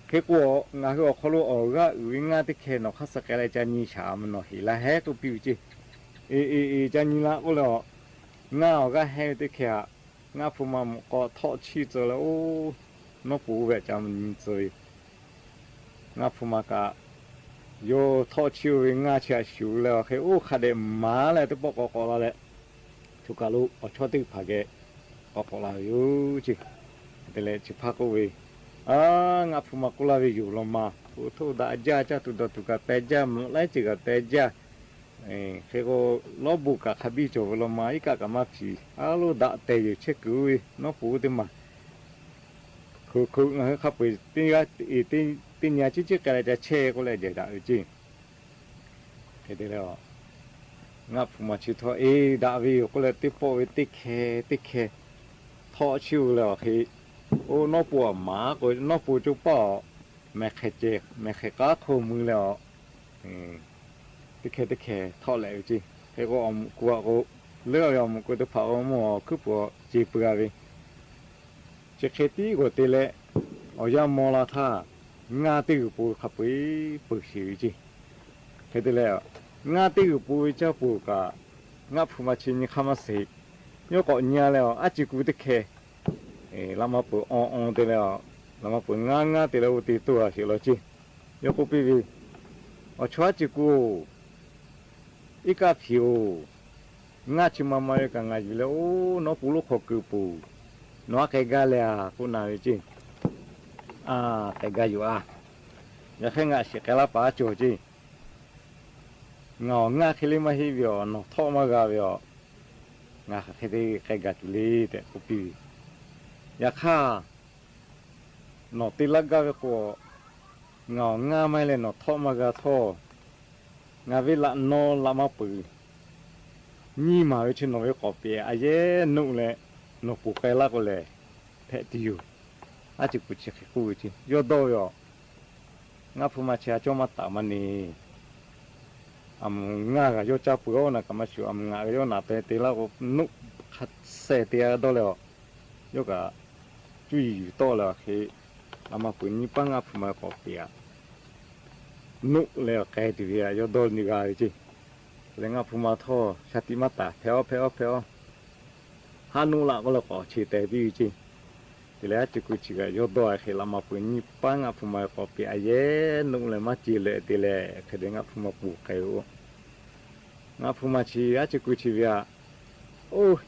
hk'e k'o, ngaˬ hui awˬ hk'aw lo awˬ g'aˇ uiˍ ve ngaˇ teˇ hkeh nawˬ hk'aˇ suh k'ai leh ca nyi shaˍ, nawˬ heˍ la hehˉ k'oˆ piˇ ve ceˇ. Eˬ eˬ eˬ, ca nyi laˇ k'oˆ leh a, ngaˇ awˬ g'aˇ hehˉ ve teˇ hkeh haꞈ, ngaˆ hpu ma mvuhꞈ k'aw htawˆ chiˇ tcuh leh, oˇ nawˉ pon oˇ ve haꞈ ca nyi tcuh ve yoˬ. Ngaˆ hpu ma kaꞈ yawˇ htawˆ chiˇ oˇ ve ngaˇ chi haꞈ shuˍ leh a, hk'e oˇ hk'a dehꞈ maˍ leh teˇ pawˆ k'awꞈ k'awꞈ la leh, choˬ kaˬ lo awˬ chawˇ teˇ hpaˍ geh k'awꞈ k'awꞈ la ve yoˬ ceˇ. Te leh chi hpaˇ k'oˆ ve, A, ngaˆ hpu ma k'oˆ laˇ ve yoˬ law ma. Oˇ htoˇ daꞈ jaˇ, caˇ tuˬ dawˬ tuˬ kaꞈ peh jaˇ, mvuhꞈ laiˉ ceuˬ kaꞈ peh jaˇ. Hk'e k'o, lawˉ bon kaꞈ hk'a biˇ cawˬ ve law ma, iˉ kaˆ kaꞈ maˇ fiˍ, a loˇ daꞈ tehˬ yoˬ, chehˇ kuiˬ oˇ ve nawˉ pon oˇ teˇ maˬ. Hk'oꞈ hk'oꞈ ngaˬ hui hk'a peu-eˬ teˇ nyi teˇ nyi a ciˉ ciˉ k'ai leh ca chehˇ k'oˆ leh jehˬ daꞈ ve ceˇ. Hk'e te leh a, ngaˆ hpu ma chi htawˇ, Eˬ, daꞈ ve yoˬ k'oˆ leh, teˇ pawˆ ve teˇ hkeh teˇ hkeh htawˆ chiˇ oˇ leh a, hk'e oˇ nawˉ pon a maˍ k'o, nawˉ pon coˇ paˆ a, mehˬ hk'e ceh mehˬ hk'e k'aˉ hk'oˆ mui leh a, teˇ hkeh teˇ hkeh htawˆ leh ve ceˇ. Hk'e k'o, awˬ meuꞈ ku a k'o, leuˉ a ve awˬ meuꞈ ku teˇ hpaˍ a mvuhˇ awˬ hkuiˉ puˍ a ceˬ peuˬ a ve, chi hk'e tiˉ g'awˬ te leh, awˬ yanˇ maw la htaˇ, ngaˇ teˇ g'uiˬ po hk'a peu-eˬ peuˬ sheˍ ve ceˇ. Hk'e te leh, ngaˇ teˇ g'uiˬ po ve caˇ peuˬ kaꞈ, ngaˆ hpu ma chi nyi hk'aˇ maˇ sheˍ. Yawˇ k'awꞈ nyi a leh a, aˉ ci ku teˇ hkeh laꞈ ma peuˬ awˬ awˬ te leh a, laꞈ ma peuˬ ngaˇ ngaˇ te leh oˇ te toˇ a sheˍ law ceˇ. Yawˇ k'oˆ piˇ ve, Awˬ chawˇ aˉ ci ku-oˬ, iˉ kaˆ hpiˍ-oˬ, ngaˇ chi ma ma ve kaꞈ ngaˬ yuˬ leh oˇ nawˉ pon lonˉ hk'aw keu peuˬ. Nawˬ aˉ k'ai gaˇ leh a k'oˆ na ve ceˇ. A, k'ai gaˇ yoˬ a. Yaꞈ hk'aˇ ngaˬ shiˍ k'ai laˇ paˍ aˉ cawˬ ceˇ. Ngaˬ awˬ ngaˇ hk'e le maˇ heˆ ve a, nawˬ htawˆ maˇ g'a ve a, ngaˬ hk'aˬ hk'e te k'ai gaˬ tuˬ le tehꞈ k'oˆ piˇ ve. Yaꞈ hk'aˇ, nawˬ te laˇ gaˇ ve k'o, ngaˬ awˬ ngaˇ maˇ heˆ leh nawˬ htawˆ maˇ g'a htawˇ, ngaˬ ve laꞈ naw laꞈ ma peuˬ nyiˇ maˬ ve chi nawˬ ve k'awꞈ peꞈ a yehˉ nuˆ leh, nawˬ ponˬ k'ai laˇ k'o lehˬ, hpehꞈ tuˬ yoˬ. Aˉ ci ku chi hk'e k'oˆ ve ceˇ. Yawˇ dawˇ ve a, Ngaˇ hpu ma chi a cawˇ maˇ taˍ maˇ neˬ. A mvuhˬ ngaˇ g'a yawˇ caˇ peuˬ-oˬ, naˬ kaꞈ maˇ shuˍ. A mvuhˬ ngaˬ g'a yawˇ naˬ te te laˇ k'o, nuˆ hk'a sheh te a dawˇ leh a, yawˇ kaꞈ cuˇ yiˍ yuˬ tawˆ leh a hk'e, laꞈ ma peuˬ nyiˇ paˉ ngaˇ hpu ma k'awꞈ peꞈ a, nuˆ leh awˬ k'ai tuˬ ve a yawˇ dawˇ nyi g'a ve ceˇ. Leh ngaˇ hpu ma htawˇ shaˍ tiꞈ maˇ taˍ, hpehꞈ-oˬ, hpehꞈ-oˬ, hpehꞈ-oˬ, haˉ nuˆ laꞈ k'oˆ leh k'awꞈ che teh piˇ ve ceˇ. Te leh aˉ ci ku chi kaꞈ yawˇ dawˇ a hk'e, laꞈ ma peuˬ nyiˇ paˉ ngaˇ hpu ma k'awꞈ peꞈ a yehˉ nuˆ leh maˇ ce leh te leh, hk'e te ngaˇ hpu ma ponˬ k'ai-o. Ngaˇ hpu ma chi aˉ ci ku chi ve a, oˇ,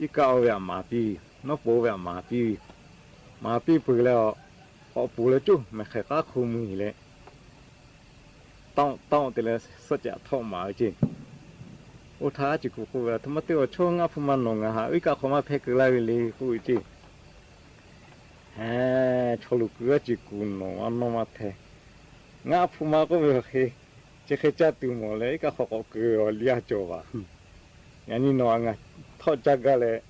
iˉ kaˆ oˇ ve a maˍ piˇ, nawˉ pon oˇ ve a maˍ piˇ ve, maˍ piˇ peuˬ leh a, k'awꞈ ponˬ leh coˇ mehˬ hk'e k'aˉ hk'oˆ mui leh, taˆ-oˆ taˆ-oˆ te leh suhˆ caꞈ htawˆ maˍ ve ceˇ. Oˇ htaˇ aˉ ci ku k'oˆ ve, Htoꞈ ma te awˬ chawˇ ngaˇ hpu ma nawˬ ngaˬ haꞈ iˉ kaˆ hk'aw maˇ hpehˇ keu laˇ ve le k'oˆ ve ceˇ. Heˍ, chaw lo ku aˉ ci ku nawˬ a nawˇ maˇ hpehˇ. Ngaˇ hpu ma k'oˆ ve awˬ hk'e, chi hk'e caˇ tuˬ mawˬ leh iˉ kaˆ hk'aw k'awꞈ keu a liˇ a cawˬ vaˬ. Yaꞈ nyi nawˬ ngaˬ htawˆ caˇ gaˇ leh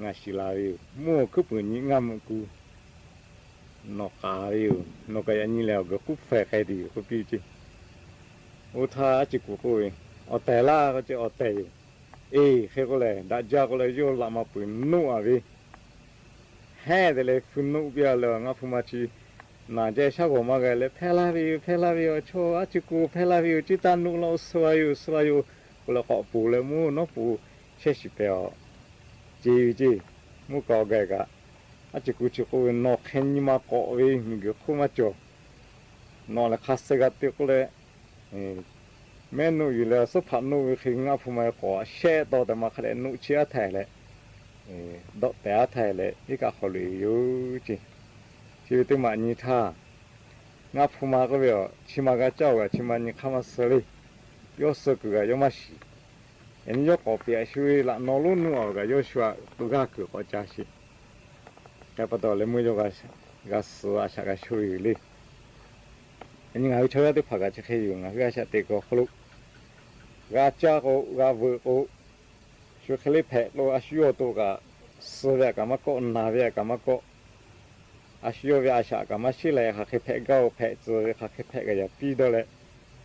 ngaˬ shiˍ la ve yoˬ. Mvuhˇ awˬ hkuiˉ puiˍ nyi ngaˇ meuꞈ ku nawˬ k'aˍ ve yoˬ. Nawˬ kaꞈ yaꞈ nyi lehˬ awˬ g'uiˬ k'uˉ hpehꞈ k'ai tuˬ yoˬ k'oˆ piˇ ceˇ. Oˇ htaˇ aˉ ci ku k'oˆ ve, Awˬ tehˬ laˇ k'oˆ ce, awˬ tehˬ yoˬ. Eˬ, hk'e k'oˆ lehˬ, daꞈ jaˇ k'oˆ leh yawˇ laꞈ ma peuˬ nuˆ a ve, heˉ te leh hpu nuˆ piˇ a leh ngaˇ hpu ma chi Naˬ jehˇ shaˉ g'awˬ maˇ g'a leh, hpehˇ laˇ ve yoˬ, hpehˇ laˇ ve yoˬ, chaw aˉ ci ku hpehˇ laˇ ve yoˬ, ciˇ taˇ nuˆ laˇ, oˇ suh a yoˬ, suh a yoˬ k'oˆ leh k'awꞈ poˬ leh mvuhˇ nawˉ poˬ chehˇ shiˍ pehˍ a. Ceˇ ve ceˇ, mvuhˇ kaꞈ awˬ gaˬ kaꞈ, aˉ ci ku chi k'oˆ ve, nawˬ hk'e nyi ma k'awꞈ ve miˬguiˬ hk'oˆ maˇ cawˬ. Nawˬ lehˬ hk'a suh g'a te k'oˆ leh, mehˉ nuˆ yuˬ leh suhˉ hpaꞈ nuˆ ve hk'e ngaˇ hpu ma ve k'awꞈ shehˆ taw tehꞈ ma hk'a dehꞈ nuˆ chi aˉ htaiˍ leh, dawˆ tehˬ aˉ htaiˍ leh iˉ kaˆ hk'aw loꞈ e ve yoˬ ceˇ. Chi ve teˇ maꞈ nyi htaˇ, ngaˇ hpu ma k'oˆ ve a, chi ma g'a caˇ awˬ g'aꞈ chi ma nyi hk'aˇ maˇ suh le. Yawˇ suh kuiˬ g'aꞈ yawˇ maˇ shiˍ. Yaꞈ nyi yawˇ k'awꞈ piꞈ a shu ve laꞈ naw lonˉ nuˆ awˬ g'aꞈ yawˇ shu a, g'aˇ kuiˬ k'awꞈ ca sheˍ. Hk'e pa taw leh meuˇ yawˇ g'a suh a shaꞈ g'a shonˇ ve yoˬ le. Yaꞈ nyi ngaˬ hui chaw yaˇ teˇ hpaˍ kaꞈ chi hk'e yoˬ. Ngaˬ hui a shaꞈ teꞈ kuiˬ awˬ hk'aw lo g'a caˇ k'o, g'a veuꞈ k'o, shu hk'e le hpehꞈ k'o, a shu yawˇ awˬ to kaꞈ suh ve a kaꞈ maˇ kawˆ, naˬ ve a kaꞈ maˇ kawˆ, a shu yawˇ ve a shaꞈ kaꞈ maˇ sheˉ leh, hk'aˬ hk'e hpehꞈ gaˇ o, hpehꞈ tcuh ve hk'aˬ hk'e hpehꞈ kaꞈ yaꞈ piˇ dawˇ leh,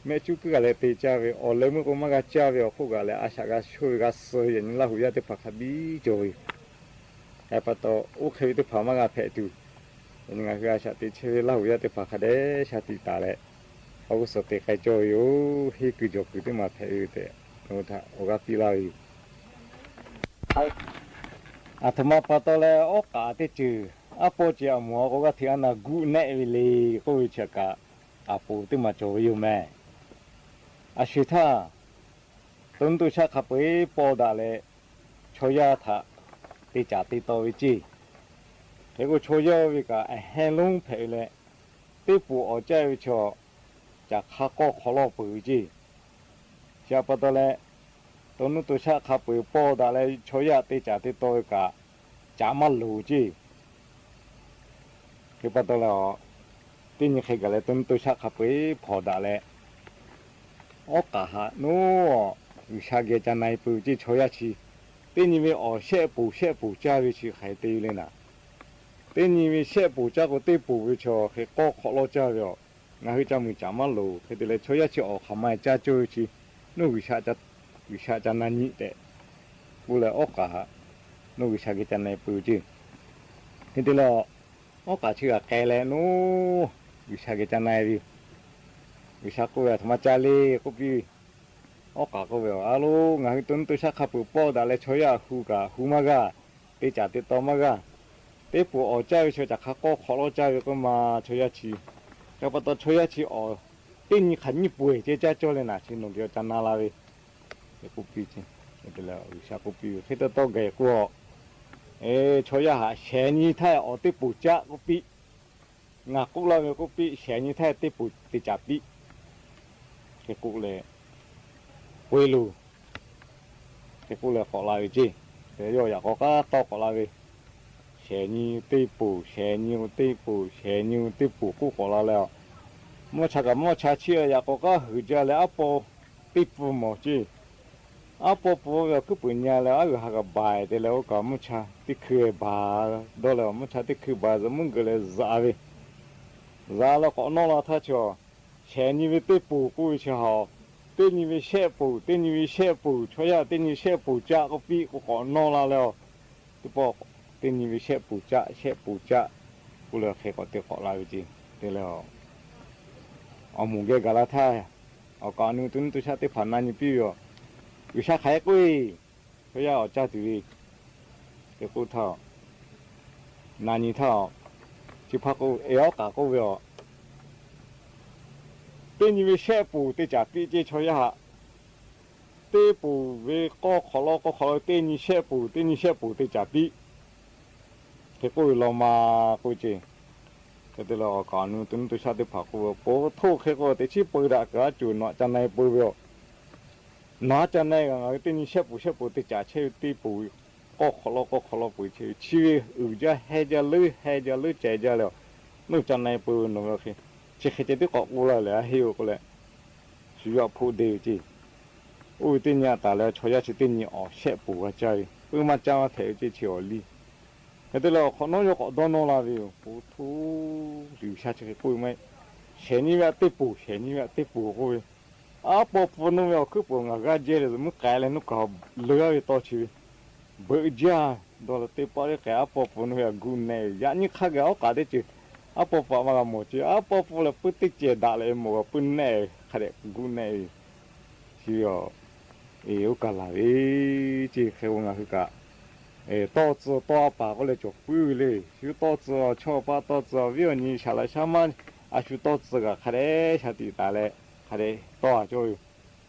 mehˆ cuˉ kuiˉ g'a leh te caˇ ve awˬ leh meuˇ k'o maˇ g'a caˇ ve awˬ hk'oˆ kaꞈ leh a shaꞈ g'a shonˇ ve g'a suh ve yaꞈ nyi Laˇ huˍ yaˇ teˇ hpaˍ hk'a biˇ cawˬ ve yoˬ. Hk'e pa taw, oˇ hk'e ve teˇ hpaˍ maˇ g'a hpehꞈ tuˬ, yaꞈ nyi ngaˬ hui a shaꞈ teꞈ chehˇ ve Laˇ huˍ yaˇ teˇ hpaˍ hk'a dehꞈ shaˍ tiꞈ taˍ leh, awˬ g'uˇ suhˍ te k'ai cawˇ ve yoˬ. Henˇ kuiˬ jawˬ kuiˬ teˇ maˬ hpehꞈ ve yoˬ tehꞈ, awˬ g'aˇ piˇ laˇ ve yoˬ. Aˬ htoꞈ ma pa taw leh awˉ k'aꞈ teˇ ceuˬ aˉ pawˇ ce a moˍ a k'o g'aˇ hteꞈ a naˬ guˆ nehˆ ve le k'oˆ ve chi kaꞈ, aˬ poˍ teˇ maˬ cawˬ ve yoˬ mehˍ. A shu htaˇ, to nuˇ to shaˆ hk'a peu-eˬ paw daꞈ leh, chaw yaˇ htaꞈ te caˍ te taw ve ceˇ. Hk'e k'o chaw yaˇ ve kaꞈ aˬ hehnˇ lonˉ hpehꞈ ve leh, teˇ poˍ awˍ caˇ ve chaw, caˬ hk'a k'awˇ hk'awꞈ lawˇ peuˬ ve ceˇ. Chi pa taw leh, to nuˇ to shaˆ hk'a peu-eˬ paw daꞈ leh chaw yaˇ te caˍ te taw ve kaꞈ, caꞈ maˇ loˍ ceˇ. Hk'e pa taw leh, teˇ nyi hk'e gaˬ leh to nuˇ to shaˆ hk'a peu-eˬ hpawnˬ daꞈ leh, awˉ k'aꞈ haꞈ naˉ, G'uiˬsha geh ca na-e peuˬ ve ceˇ. Chaw yaˇ chi teˇ nyi ve awˬ shehˆ poˍ shehˆ poˍ caˇ ve chi hk'aˬ hk'e te ve le naˍ. Teˇ nyi ve shehˆ poˍ caˇ k'o, teˇ poˍ ve chaw hk'e k'awˇ hk'awꞈ lawˇ caˇ ve a. Ngaˬ hui ca muiˬ caꞈ maˇ loˍ. Hk'e te leh chaw yaˇ chi awˬ hk'aˬ ma caˇ cawˇ ve chi, naˉ G'uiˬsha ca na nyi tehꞈ k'oˆ leh, awˉ k'aꞈ haꞈ naˉ G'uiˬsha geh ca na-e peuˬ ve ceˇ. Hk'e te leh, awˉ k'aꞈ chi g'aꞈ k'ai leh naˉ, G'uiˬsha geh ca na-e ve yoˬ. G'uiˬsha k'oˆ ve, Aˬ htoꞈ ma ca le k'oˆ piˇ ve. Awˉ k'aꞈ k'oˆ ve, A lo, ngaˬ hui to nuˇ to shaˆ hk'a peu-eˬ paw daꞈ leh chaw yaˇ hu kaꞈ hu maˇ g'aˇ, te caˍ te taw maˇ g'aˇ. Teˇ poˍ awˍ caˇ ve chaw caˬ hk'a k'awˇ hk'awꞈ lawˇ caˇ ve k'oˆ ma chaw yaˇ chi. Hk'e pa taw chaw yaˇ chi awˬ teˇ nyi hk'aˬ nyiˇ peuˬ eˬ ceh caˇ cawˇ leh naˍ, chi nawˬ geh awˬ ca na la ve k'oˆ piˇ. G'uiˬsha k'oˆ piˇ ve, Hk'e te taw gaˬ k'o, chaw yaˇ haꞈ shehˍ nyi htaˇ awˬ teˇ poˍ caˆ k'oˆ piˇ. Ngaˬ k'oˆ laˇ ve k'oˆ piˇ, shehˍ nyi htaˇ teˇ poˍ te caˍ piˇ. Hk'e k'oˆ leh, k'oˆ e loˬ. Hk'e k'oˆ leh k'awꞈ la ve ceˇ. Yawˇ yaꞈ k'awꞈ k'aˉ tawˇ k'awꞈ la ve, shehˍ nyi teˇ poˍ, shehˍ nyi teˇ poˍ, shehˍ nyi teˇ poˍ k'oˆ k'awꞈ la leh, mvuhˇ cha kaꞈ mvuhˇ cha chiˇ yaꞈ k'awꞈ k'aˉ huiˍ jaˇ leh aˉ paw teˇ pfuhˇ mawˬ ceˇ. Aˉ paw pfuhˇ ve awˬ hkuiˉ puiˍ nya leh aˉ g'uiˬ ha kaꞈ baˬ te leh, oˇ kaꞈ mvuhˇ cha teˇ hkui baˬ dawˇ leh, mvuhˇ cha teˇ hkui baˬ zuhꞈ mvuhˇ geuꞈ leh zaꞈ ve, zaꞈ leh k'awꞈ nawˇ la htaˇ chi, shehˍ nyi ve teˇ poˍ k'oˆ ve chi haꞈ, teˇ nyi ve shehˆ poˍ, teˇ nyi ve shehˆ poˍ, chaw yaˇ teˇ nyi shehˆ poˍ caˆ k'oˆ piˇ k'o k'awꞈ nawˇ la leh, teˇ pawˆ teˇ nyi ve shehˆ poˍ caˆ, shehˆ poˍ caˆ k'oˆ leh hk'e k'awꞈ te k'awꞈ la ve ceˇ. Te leh, awˬ moˍ geh gaˬ la htaˇ, awˬ kaˍ awˬ nu to nuˇ to shaˆ teˇ hpaˍ na nyi piˇ ve yoˬ. G'uiˬsha hk'aˬ hk'e k'oˆ ve, chaw yaˇ awˬ caˇ tuˬ ve, te k'oˆ htaˇ, na nyi htaˇ, chi hpaˇ k'oˆ ve, Awˉ k'aꞈ k'oˆ ve a, teˇ nyi ve shehˆ poˍ te caˍ piˇ ceˇ chaw yaˇ haꞈ. Teˇ poˍ ve k'awˇ hk'awꞈ lawˇ k'awˇ hk'awꞈ lawˇ teˇ nyi shehˆ poˍ, teˇ nyi shehˆ poˍ te caˍ piˇ. Hk'e k'oˆ ve law ma k'oˆ ve ceˇ. Hk'e te leh awˬ kaˍ awˬ nu to nuˇ to shaˆ teˇ hpaˍ k'oˆ ve, Po htoˇ hk'e k'o teꞈ chiˉ peu daꞈ kaꞈ a cuˬ nawˬ ca na-e peu ve a. Nawˬ aˉ ca na-e kaꞈ ngaˬ hui teˇ nyi shehˆ poˍ shehˆ poˍ te caˍ chehˇ ve teˇ poˍ ve k'awˇ hk'awꞈ lawˇ kawˇ hk'awꞈ lawˇ peu chehˇ ve, chi ve uiˍ jaˇ heh jaˇ leuˉ heh jaˇ leuˉ ceh jaˇ leh, nawˬ ca na-e peu ve nawˬ ve hk'e, chi hk'e ceh tiˉ k'awꞈ k'oˆ laˇ leh a heˆ-oˬ k'oˆ leh, shu yawˇ hpfuhˆ deˇ ve ceˇ. Oˇ ve teˇ nyi a taˍ leh chaw yaˇ chi teˇ nyi awˬ shehˆ poˍ g'a caˇ ve, puiˉ maˇ caˇ maˇ hpehꞈ ve ceˇ chi awˬ liˇ. Hk'e te leh awˬ hk'awꞈ nawˉ yawˇ k'awꞈ dawˇ nawˇ la ve yoˬ. Po htoˇ, G'uiˬsha chi hk'e k'oˆ ve maˇ heˆ. Shehˍ nyi ve a teˇ poˍ, shehˍ nyi ve a teˇ poˍ k'oˆ ve, aˉ paw pfuhˇ nawˇ ve awˬ hkuiˉ puiˍ ngaˬ g'aˇ jehˇ leh zuhꞈ muiˉ k'ai leh nawˬ kaꞈ leuˉ-a ve tawˇ chi ve, beuꞈ jaˇ dawˇ leh teˇ paˆ teˇ k'ai aˉ paw pfuhˇ nawˇ ve a guˆ nehˆ ve yaꞈ nyi hk'a gaˬ awˉ k'aꞈ teˇ ceuˬ aˉ pawˇ pawˆ maˇ g'a mawˬ ce. Aˉ pawˇ pawˆ leh puiˉ teˇ cehˬ daꞈ leh mawˬ g'a puiˉ nehˆ hk'a dehꞈ guˆ nehˆ ve chi yoˬ. Eˬ, oˇ kaˬ laˬ ve ce hk'e k'o, ngaˬ hui kaꞈ tawˇ tcuh tawˇ a paˍ k'oˆ leh cawˬ puiˉ ve le. Shu tawˇ tcuh, chaw paˆ tawˇ tcuh, awˬ viˉ awˬ nyi shaˍ laꞈ shaˉ maˇ a shu tawˇ tcuh kaꞈ hk'a dehꞈ shaˍ tiꞈ taˍ leh hk'a dehꞈ tawˇ a cawˇ ve.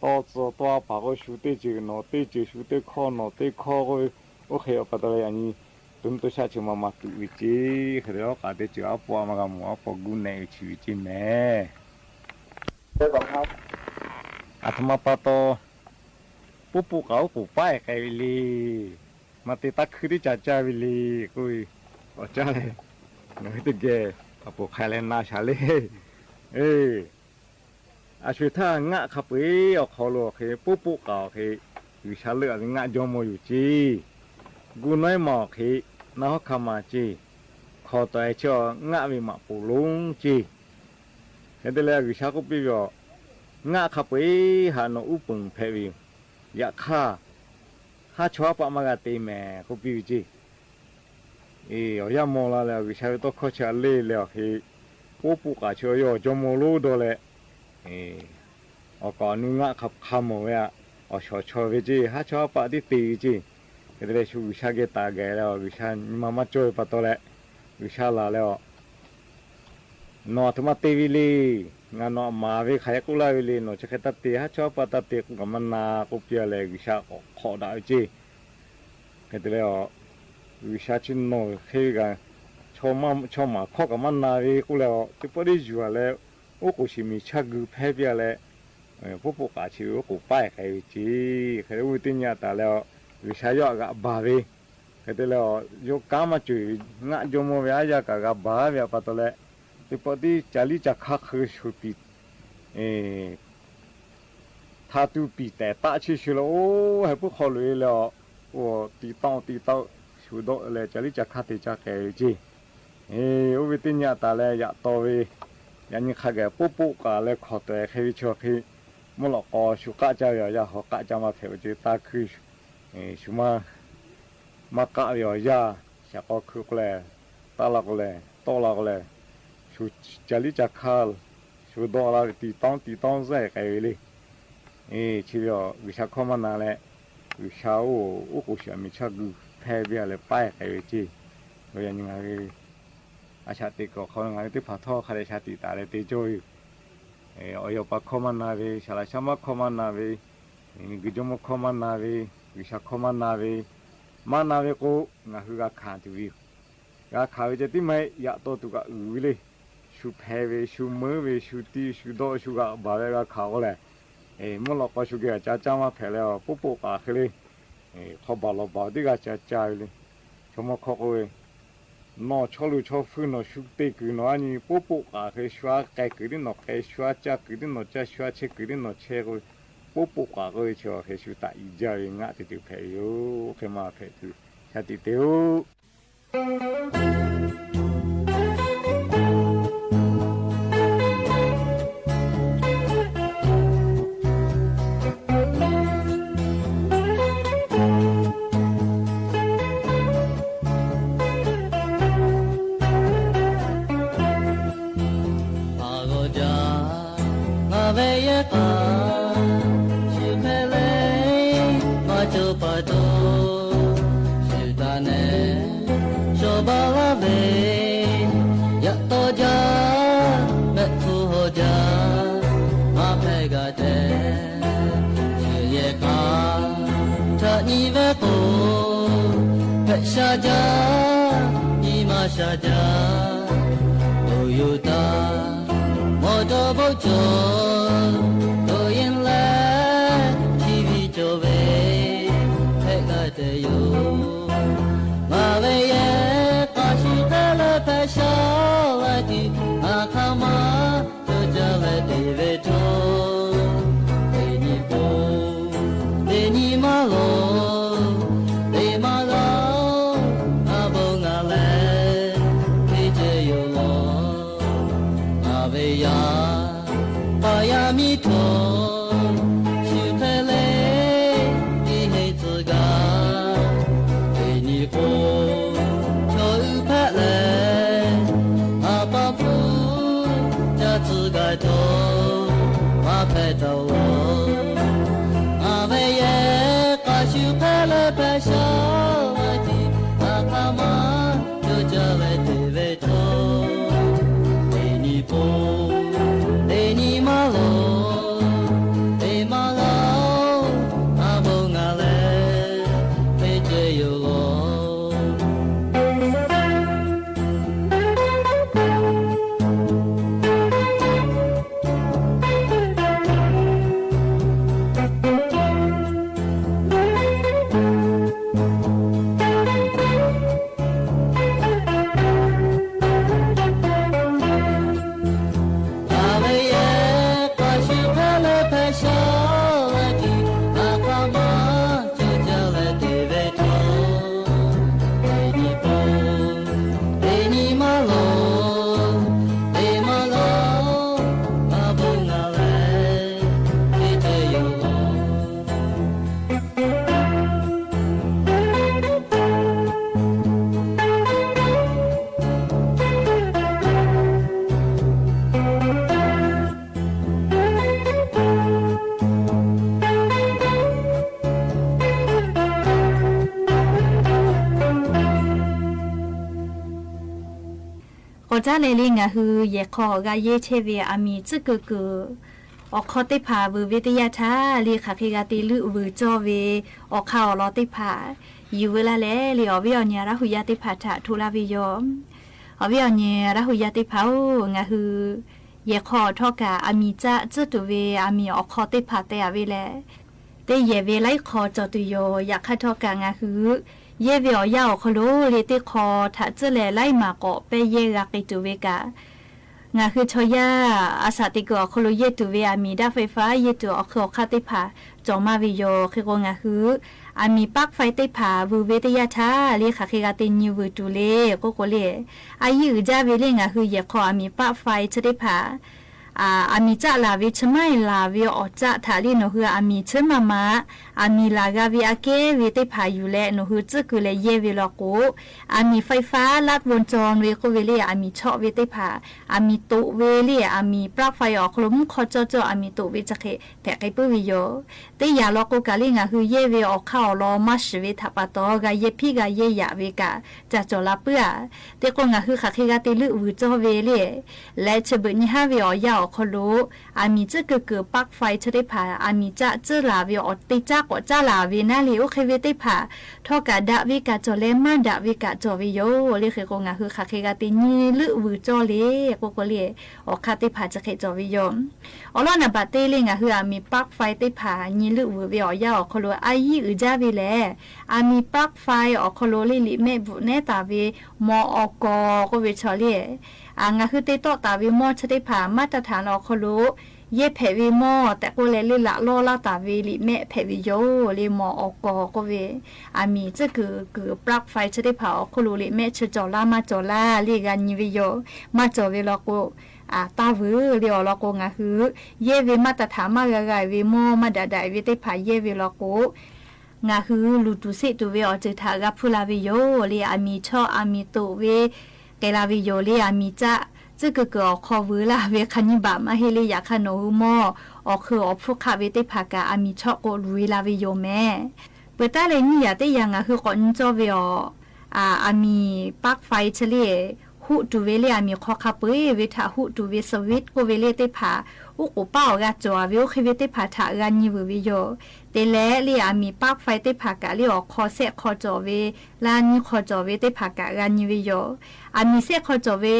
Tawˇ tcuh tawˇ a paˍ k'o, shu teˇ ceuˬ nawˬ teˇ ceuˬ, shu teˇ hkawˇ nawˬ teˇ hkawˇ k'oˆ ve, oˇ hk'e awˬ pa taw leh yaꞈ nyi to nuˇ to shaˆ chi ma ma tuꞈ ve ce. Hk'e te leh awˉ k'aꞈ teˇ ceuˬ aˉ pawˇ maˇ g'a mawˬ, aˉ pawˇ guˆ nehˆ ve chi ve ce mehˍ. Aˬ htoꞈ ma pa taw, poˆ poˆ k'aꞈ oˉ k'oˍ paˉ e k'ai ve le. Maˇ te taˇ hkuiˇ teˇ ca caˇ ve le k'oˆ ve, awˬ caˇ leh ngaˬ hui teˇ geh aˬ poˍ hk'a leh na shaˍ le. A sho-eˬ htaˇ ngaˆ hk'a peu-eˬ awˬ hk'aw lo awˬ hk'e, poˆ poˆ k'aꞈ awˬ hk'e, G'uiˬsha leuˆ a ve ngaˆ jawˇmawˇ yoˬ ce. Gu nawˉ iˉ ma awˬ hk'e, na hawˉ hk'a ma ce. Hkawˍ tawˍ e chi ngaˆ ve maꞈ poˍ lonˉ ce. Hk'e te leh G'uiˬsha k'oˆ piˇ ve aˬ, ngaˆ hk'a peu-eˬ haꞈ nawˬ uˉ peunˍ hpehꞈ ve yoˬ. Yaꞈ hk'aˇ, haˉ chawˇ haˉ paˆ maˇ g'a te mehˍ k'oˆ piˇ ve ce. Awˬ yanˇ maw la leh G'uiˬsha ve tawˇ hkawˇ chi a le leh awˬ hk'e, poˆ poˆ k'aꞈ chi yawˇ jawˇmawˇ lonˉ dawˇ leh, awˬ k'aꞈ awˬ nu ngaˆ hk'a hk'a mawˬ ve a, awˬ shawˍ chaw ve ce, haˉ chawˇ haˉ paˆ tiˉ te ve ce. Hk'e te leh shu G'uiˬsha geh taˍ gaˬ leh G'uiˬsha nyi ma maˇ cawˇ ve pa taw leh, G'uiˬsha laˬ leh a, nawˬ aˬ htoꞈ ma te ve le. Ngaˬ nawˬ aꞈ maˍ ve hk'aˬ hk'e k'oˆ laˇ ve le. Nawˬ chi hk'e taˇ te, haˉ chawˇ haˉ paˆ taˇ te k'oˆ kaꞈ maˇ na k'oˆ piˇ a leh G'uiˬsha k'awꞈ hk'awꞈ daꞈ ve ce. Hk'e te leh a, G'uiˬsha chi nawˬ hk'e ve kaꞈ, chaw maˍ hkawˇ kaꞈ maˇ na ve k'oˆ leh a, teˇ pawˆ teˇ yuˬ a leh, oˉ k'oˍ shiˍ miˬ chaˇ gui hpehˇ piˇ a leh, poˆ poˆ k'aꞈ chi ve oˉ k'oˍ paˉ e k'ai ve ce. Hk'e te oˇ ve teˇ nyi a taˍ leh a, G'uiˬsha yawˇ aꞈ g'aꞈ baˬ ve, hk'e te leh a, yawˇ kanˉ maˇ cawˬ ve ngaˆ jawˇmawˇ ve aˉ yaˇ kaꞈ g'a baˬ ve a pa taw leh, teˇ pawˆ tiˉ ca liˇ ca hk'aˇ hk'e shuˍ piˍ htaꞈ tu piˍ tehˍ taˆ cheˇ shuˍ leh, oˇ heh puiˉ hk'aw loꞈ e leh a, ti taw ti taw shuˍ dawˆ leh ca liˇ ca hk'aˇ te ca k'ehˍ ve ce. Oˇ ve teˇ nyi a taˍ leh yaꞈ taw ve, yaꞈ nyi hk'a gaˬ poˆ poˆ k'aꞈ leh hkawˍ tawˍ e hk'e ve chaw hk'e, mvuhˇ lawꞈ k'aw shu k'aˆ caˇ ve awˬ yanˇ hawˉ k'aˆ caˇ maˇ hpehꞈ ve ce. Taˇ hkuiˇ shu maˇ maˇ k'aˆ ve awˬ yanˇ, shaˍ k'aw hkui k'oˆ leh, taˇ la k'oˆ leh, tawˆ la k'oˆ leh, shu ca liˇ ca hk'aˇ, shu dawˆ la ve ti tawˉ ti tawˉ zuhˆ e k'ai ve le. Chi ve a G'uiˬsha hkawˇ maˇ na leh, G'uiˬsha oˇ k'oˍ shiˍ miˬ chaˇ gui hpehˇ ve a leh paˉ e k'ai ve ce. Yaꞈ nyi ngaˬ hui a shaꞈ teꞈ kuiˬ awˬ hk'aw lo ngaˬ hui teˇ hpaˍ htawˇ hk'a dehꞈ shaˍ tiꞈ taˍ leh te cawˇ ve yoˬ. Awˬ yaw pa hkawˇ maˇ na ve, shaˍ laꞈ shaˉ maˇ hkawˇ maˇ na ve, miˬguiˬ jawˇmawˇ hkawˇ maˇ na ve, G'uiˬsha hkawˇ maˇ na ve, maˇ na ve k'o, ngaˬ hui g'a hkanˍ tuˬ ve yoˬ. G'a hkanˍ ve ceh tiˉ maˇ heˆ, yaꞈ taw tuˬ kaꞈ uiˍ ve le. Shu hpeh ve, shu meuˉ ve, shu tiˇ shu dawˆ shu g'aꞈ baˬ ve g'a hkanˍ k'o lehˬ, mvuhˇ lawꞈ k'aw shu geh g'a ca caˇ maˇ hpehꞈ leh, poˆ poˆ k'aꞈ hk'e le, hk'aw baˬ lawˬ baˬ teˇ g'aˇ ca caˇ ve le. Chaw mawˇ hkawˇ k'oˆ ve, nawˬ chaw luˬ chaw hpui nawˬ shu te kuiˬ nawˬ a nyi poˆ poˆ k'aꞈ hk'e shu a k'ai kuiˬ tiˉ nawˬ k'ai, shu a caˇ kuiˬ tiˉ nawˬ caˇ, shu a chehˇ kuiˬ tiˉ nawˬ chehˇ k'oˆ ve, poˆ poˆ k'aꞈ k'oˆ ve chi awˬ hk'e shu taꞈ iˍ jaˇ ve ngaˆ te tuˬ hpehꞈ ve yoˬ. Hk'e maˇ hpehꞈ tuˬ shaˍ tiꞈ te-oˬ. Aˬ g'awˬ jaˇ ngaˬ ve yehˬ k'a shu hk'e le, maˇ cawˬ pa taw, shu taˇ nehˬ shawˍ baˬ laˇ ve, yaꞈ taw jaˇ mehˆ hpu haw jaˇ maˇ hpehꞈ g'a tehꞈ, shu yehˬ k'a htaꞈ nyi ve k'o, hpehꞈ sha jaˇ nyi ma sha jaˇ, awˬ yoˬ taˇ mawˬ dawˇ bawˆ cawˬ, awˬ yanˇ leh chi ve cawˬ ve hpehꞈ g'a tehꞈ yoˬ. Ngaˬ ve yehˬ k'a shu hk'e le hpehꞈ sha laiˉ tuˬ, ngaˬ hk'aˇ maˇ cawˬ jaˇ leh te ve htaˇ, teˇ nyi po teˇ nyi maˇ lawˬ, teˇ maˇ g'a, ngaˬ bon ngaˬ leh teˇ ceh yoˬ lawˬ. Ngaˬ ve yaˇ pa yaˇ Caˉ leh le ngaˬ hui yehˬ hk'aw g'a yehˇ chehˇ ve aˬ miˍ tcuhˉ kuiˬ kuiˬ awˬ hk'aw teˇ hpaˍ vuiˬ ve teˇ yanˇ htaˇ le hk'aˬ hk'e g'a te leuˆ vuiˬ cawˇ ve awˬ hk'aˇ awˬ lawn teˇ hpaˍ yuˬ veu laˇ leh le awˬ viˉ awˬ nyi Laˇ hu yaˇ teˇ hpaˍ htaꞈ hto laˇ ve yoˬ. Awˬ viˉ awˬ nyi Laˇ hu yaˇ teˇ hpaˍ-oˬ, ngaˬ hui yehˬ hk'aw htawˇ kaꞈ aˬ miˍ caˆ tcuhˉ tuˬ ve aˬ miˍ awˬ hk'aw teˇ hpaˍ teh-a ve lehˬ, teˇ yehˬ ve laiˉ hk'aw cawˬ tuˬ yoˬ. Yaꞈ hk'aˇ htawˇ kaꞈ ngaˬ hui yehˇ ve awˬ yanˇ awˬ hk'aw lo le teˇ hk'aw htaꞈ tcuhˉ leh laiˉ maˬ k'awꞈ pehˇ yehˇ g'a k'ai tuˬ ve kaꞈ, ngaˬ hui chaw yaˇ a shaꞈ teꞈ kuiˬ awˬ hk'aw lo yehˇ tuˬ ve aˬ miˍ daˆ faiˇ faˉ yehˇ tuˬ awˬ hk'aˇ awˬ hk'aˇ teˇ hpaˍ cawˬ maˇ ve yoˬ. Hk'e k'o ngaˬ hui aˬ miˍ paˆ faiˇ teˇ hpaˍ vuiˬ ve teˇ yanˇ htaˇ le hk'aˬ hk'e g'a te nyi vuiˬ tuˬ le k'oˆ k'o le, a yiˇ uiˍ jaˇ ve le ngaˬ hui yehˬ hk'aw aˬ miˍ paˆ faiˇ chi teˇ hpaˍ aˬ miˍ caˆ laˬ ve chi maˇ heˆ laˬ ve awˬ caˆ htaꞈ le nawˬ hui aˬ miˍ chi maˇ ma aˬ miˍ laˬ g'a ve aꞈ kehˉ ve teˇ hpaˍ yuˬ leh nawˬ hui tcuhˉ kuiˬ leh yehˇ ve law k'o, aˬ miˍ faiˇ faˉ laˆ bon cawˇ ve k'oˆ ve le aˬ miˍ chawˆ ve teˇ hpaˍ, aˬ miˍ toꞈ ve le aˬ miˍ paˆ faiˇ awˬ hk'aw lo mvuhˇ hk'aw cawˇ cawˇ aˬ miˍ toꞈ ve chi hk'e hpehꞈ k'ai puiˉ ve yoˬ. Teˇ yanˇ law k'o kaꞈ le ngaˬ hui yehˇ ve awˬ hk'aˇ awˬ lawn maˇ shiˍ ve htaꞈ pa taw g'a yehˇ hpiˉ g'a yehˇ yaꞈ ve kaꞈ ca cawˬ la puiˉ-a. Te k'o ngaˬ hui hk'aˬ hk'e g'a te leuˆ vuiˬ cawˇ ve le leh chi beuꞈ nyi haˉ ve awˬ yanˇ awˬ hk'aw lo aˬ miˍ tcuhˉ kuiˬ kuiˬ paˆ faiˇ chi teˇ hpaˍ aˬ miˍ caˆ tcuhˉ laˬ ve awˬ te caˉ k'awꞈ caˉ laˬ ve naˉ le oˇ hk'e ve teˇ hpaˍ htawˇ kaꞈ daꞈ ve kaꞈ cawˬ leh maˇ daꞈ ve kaꞈ cawˬ ve yoˬ. Le hk'e k'o ngaˬ hui hk'aˬ hk'e g'a te nyi leuˆ vuiˬ cawˇ le k'oˆ k'o le, awˬ hk'aˇ teˇ hpaˍ chi hk'e cawˬ ve yoˬ. Awˬ lawn naˍ baꞈ te le ngaˬ hui aˬ miˍ paˆ faiˇ teˇ hpaˍ nyi leuˆ vuiˬ ve awˬ yanˇ awˬ hk'aw lo a yiˇ uiˍ jaˇ ve lehˬ, aˬ miˍ paˆ faiˇ awˬ hk'aw lo le liꞈ mehˆ bvuhꞈ nehˉ taˍ ve mawˬ awˬ kawˬ k'oˆ ve chaw le, ngaˬ hui te tawˆ taˍ ve mawˇ chi teˇ hpaˍ maˇ taˇ htaꞈ awˬ hk'aw lo yehˇ hpehꞈ ve mawˇ tehꞈ k'oˆ leh le laꞈ lawˇ laˇ taˍ ve liꞈ mehˆ hpehꞈ ve yoˬ le mawˬ awˬ kawˬ k'oˆ ve, aˬ miˍ tcuhˉ kuiˬ kuiˬ paˆ faiˇ chi teˇ hpaˍ awˬ hk'oˆ lo liꞈ mehˆ chi cawˬ laˇ maˇ cawˬ laˇ le g'a nyi ve yoˬ. Maˇ cawˬ ve law k'o, taˇ vuiˬ le awˬ lawn k'o ngaˬ hui yehˇ ve maˇ taˇ htaꞈ maˇ g'a g'a ve mawˇ maˇ daꞈ daꞈ ve teˇ hpaˍ yehˇ ve law k'o, ngaˬ hui luˬ tuˬ seˆ tuˬ ve awˬ ceuˬ htaꞈ g'a hpuˇ la ve yoˬ le aˬ miˍ chawˆ aˬ miˍ toꞈ ve k'ai la ve yoˬ le aˬ miˍ caˆ tcuhˉ kuiˬ kuiˬ awˬ hk'aw vuiˬ laˇ ve hk'a nyiˇ baꞈ maˇ heˆ le yaꞈ hk'aˇ nawˬ hui mawˇ awˬ hk'eun awˬ hpfuhˇ hk'aˆ ve teˇ hpaˍ kaꞈ aˬ miˍ chawˆ k'o luˬ ve la ve yoˬ mehˍ. Peuˬ taˉ leh nyiˇ yaꞈ teˇ yaꞈ ngaˬ hui k'awꞈ nyi cawˇ ve awˬ aˬ miˍ paˆ faiˇ chi le huˆ tuˬ ve le aˬ miˍ hk'aw hk'a peu-eˬ ve htaꞈ huˆ tuˬ ve switch k'oˆ ve le teˇ hpaˍ, uˉ k'oˍ paˉ awˬ g'a cawˬ-a ve oˇ hk'e ve teˇ hpaˍ htaꞈ g'a nyi vuiˬ ve yoˬ. Te leh le aˬ miˍ paˆ faiˇ teˇ hpaˍ kaꞈ le awˬ hk'aw sehˆ hk'aw cawˬ ve, laˇ nyiˇ hk'aw cawˬ ve teˇ hpaˍ kaꞈ g'a nyi ve yoˬ. Aˬ miˍ sehˆ hk'aw cawˬ ve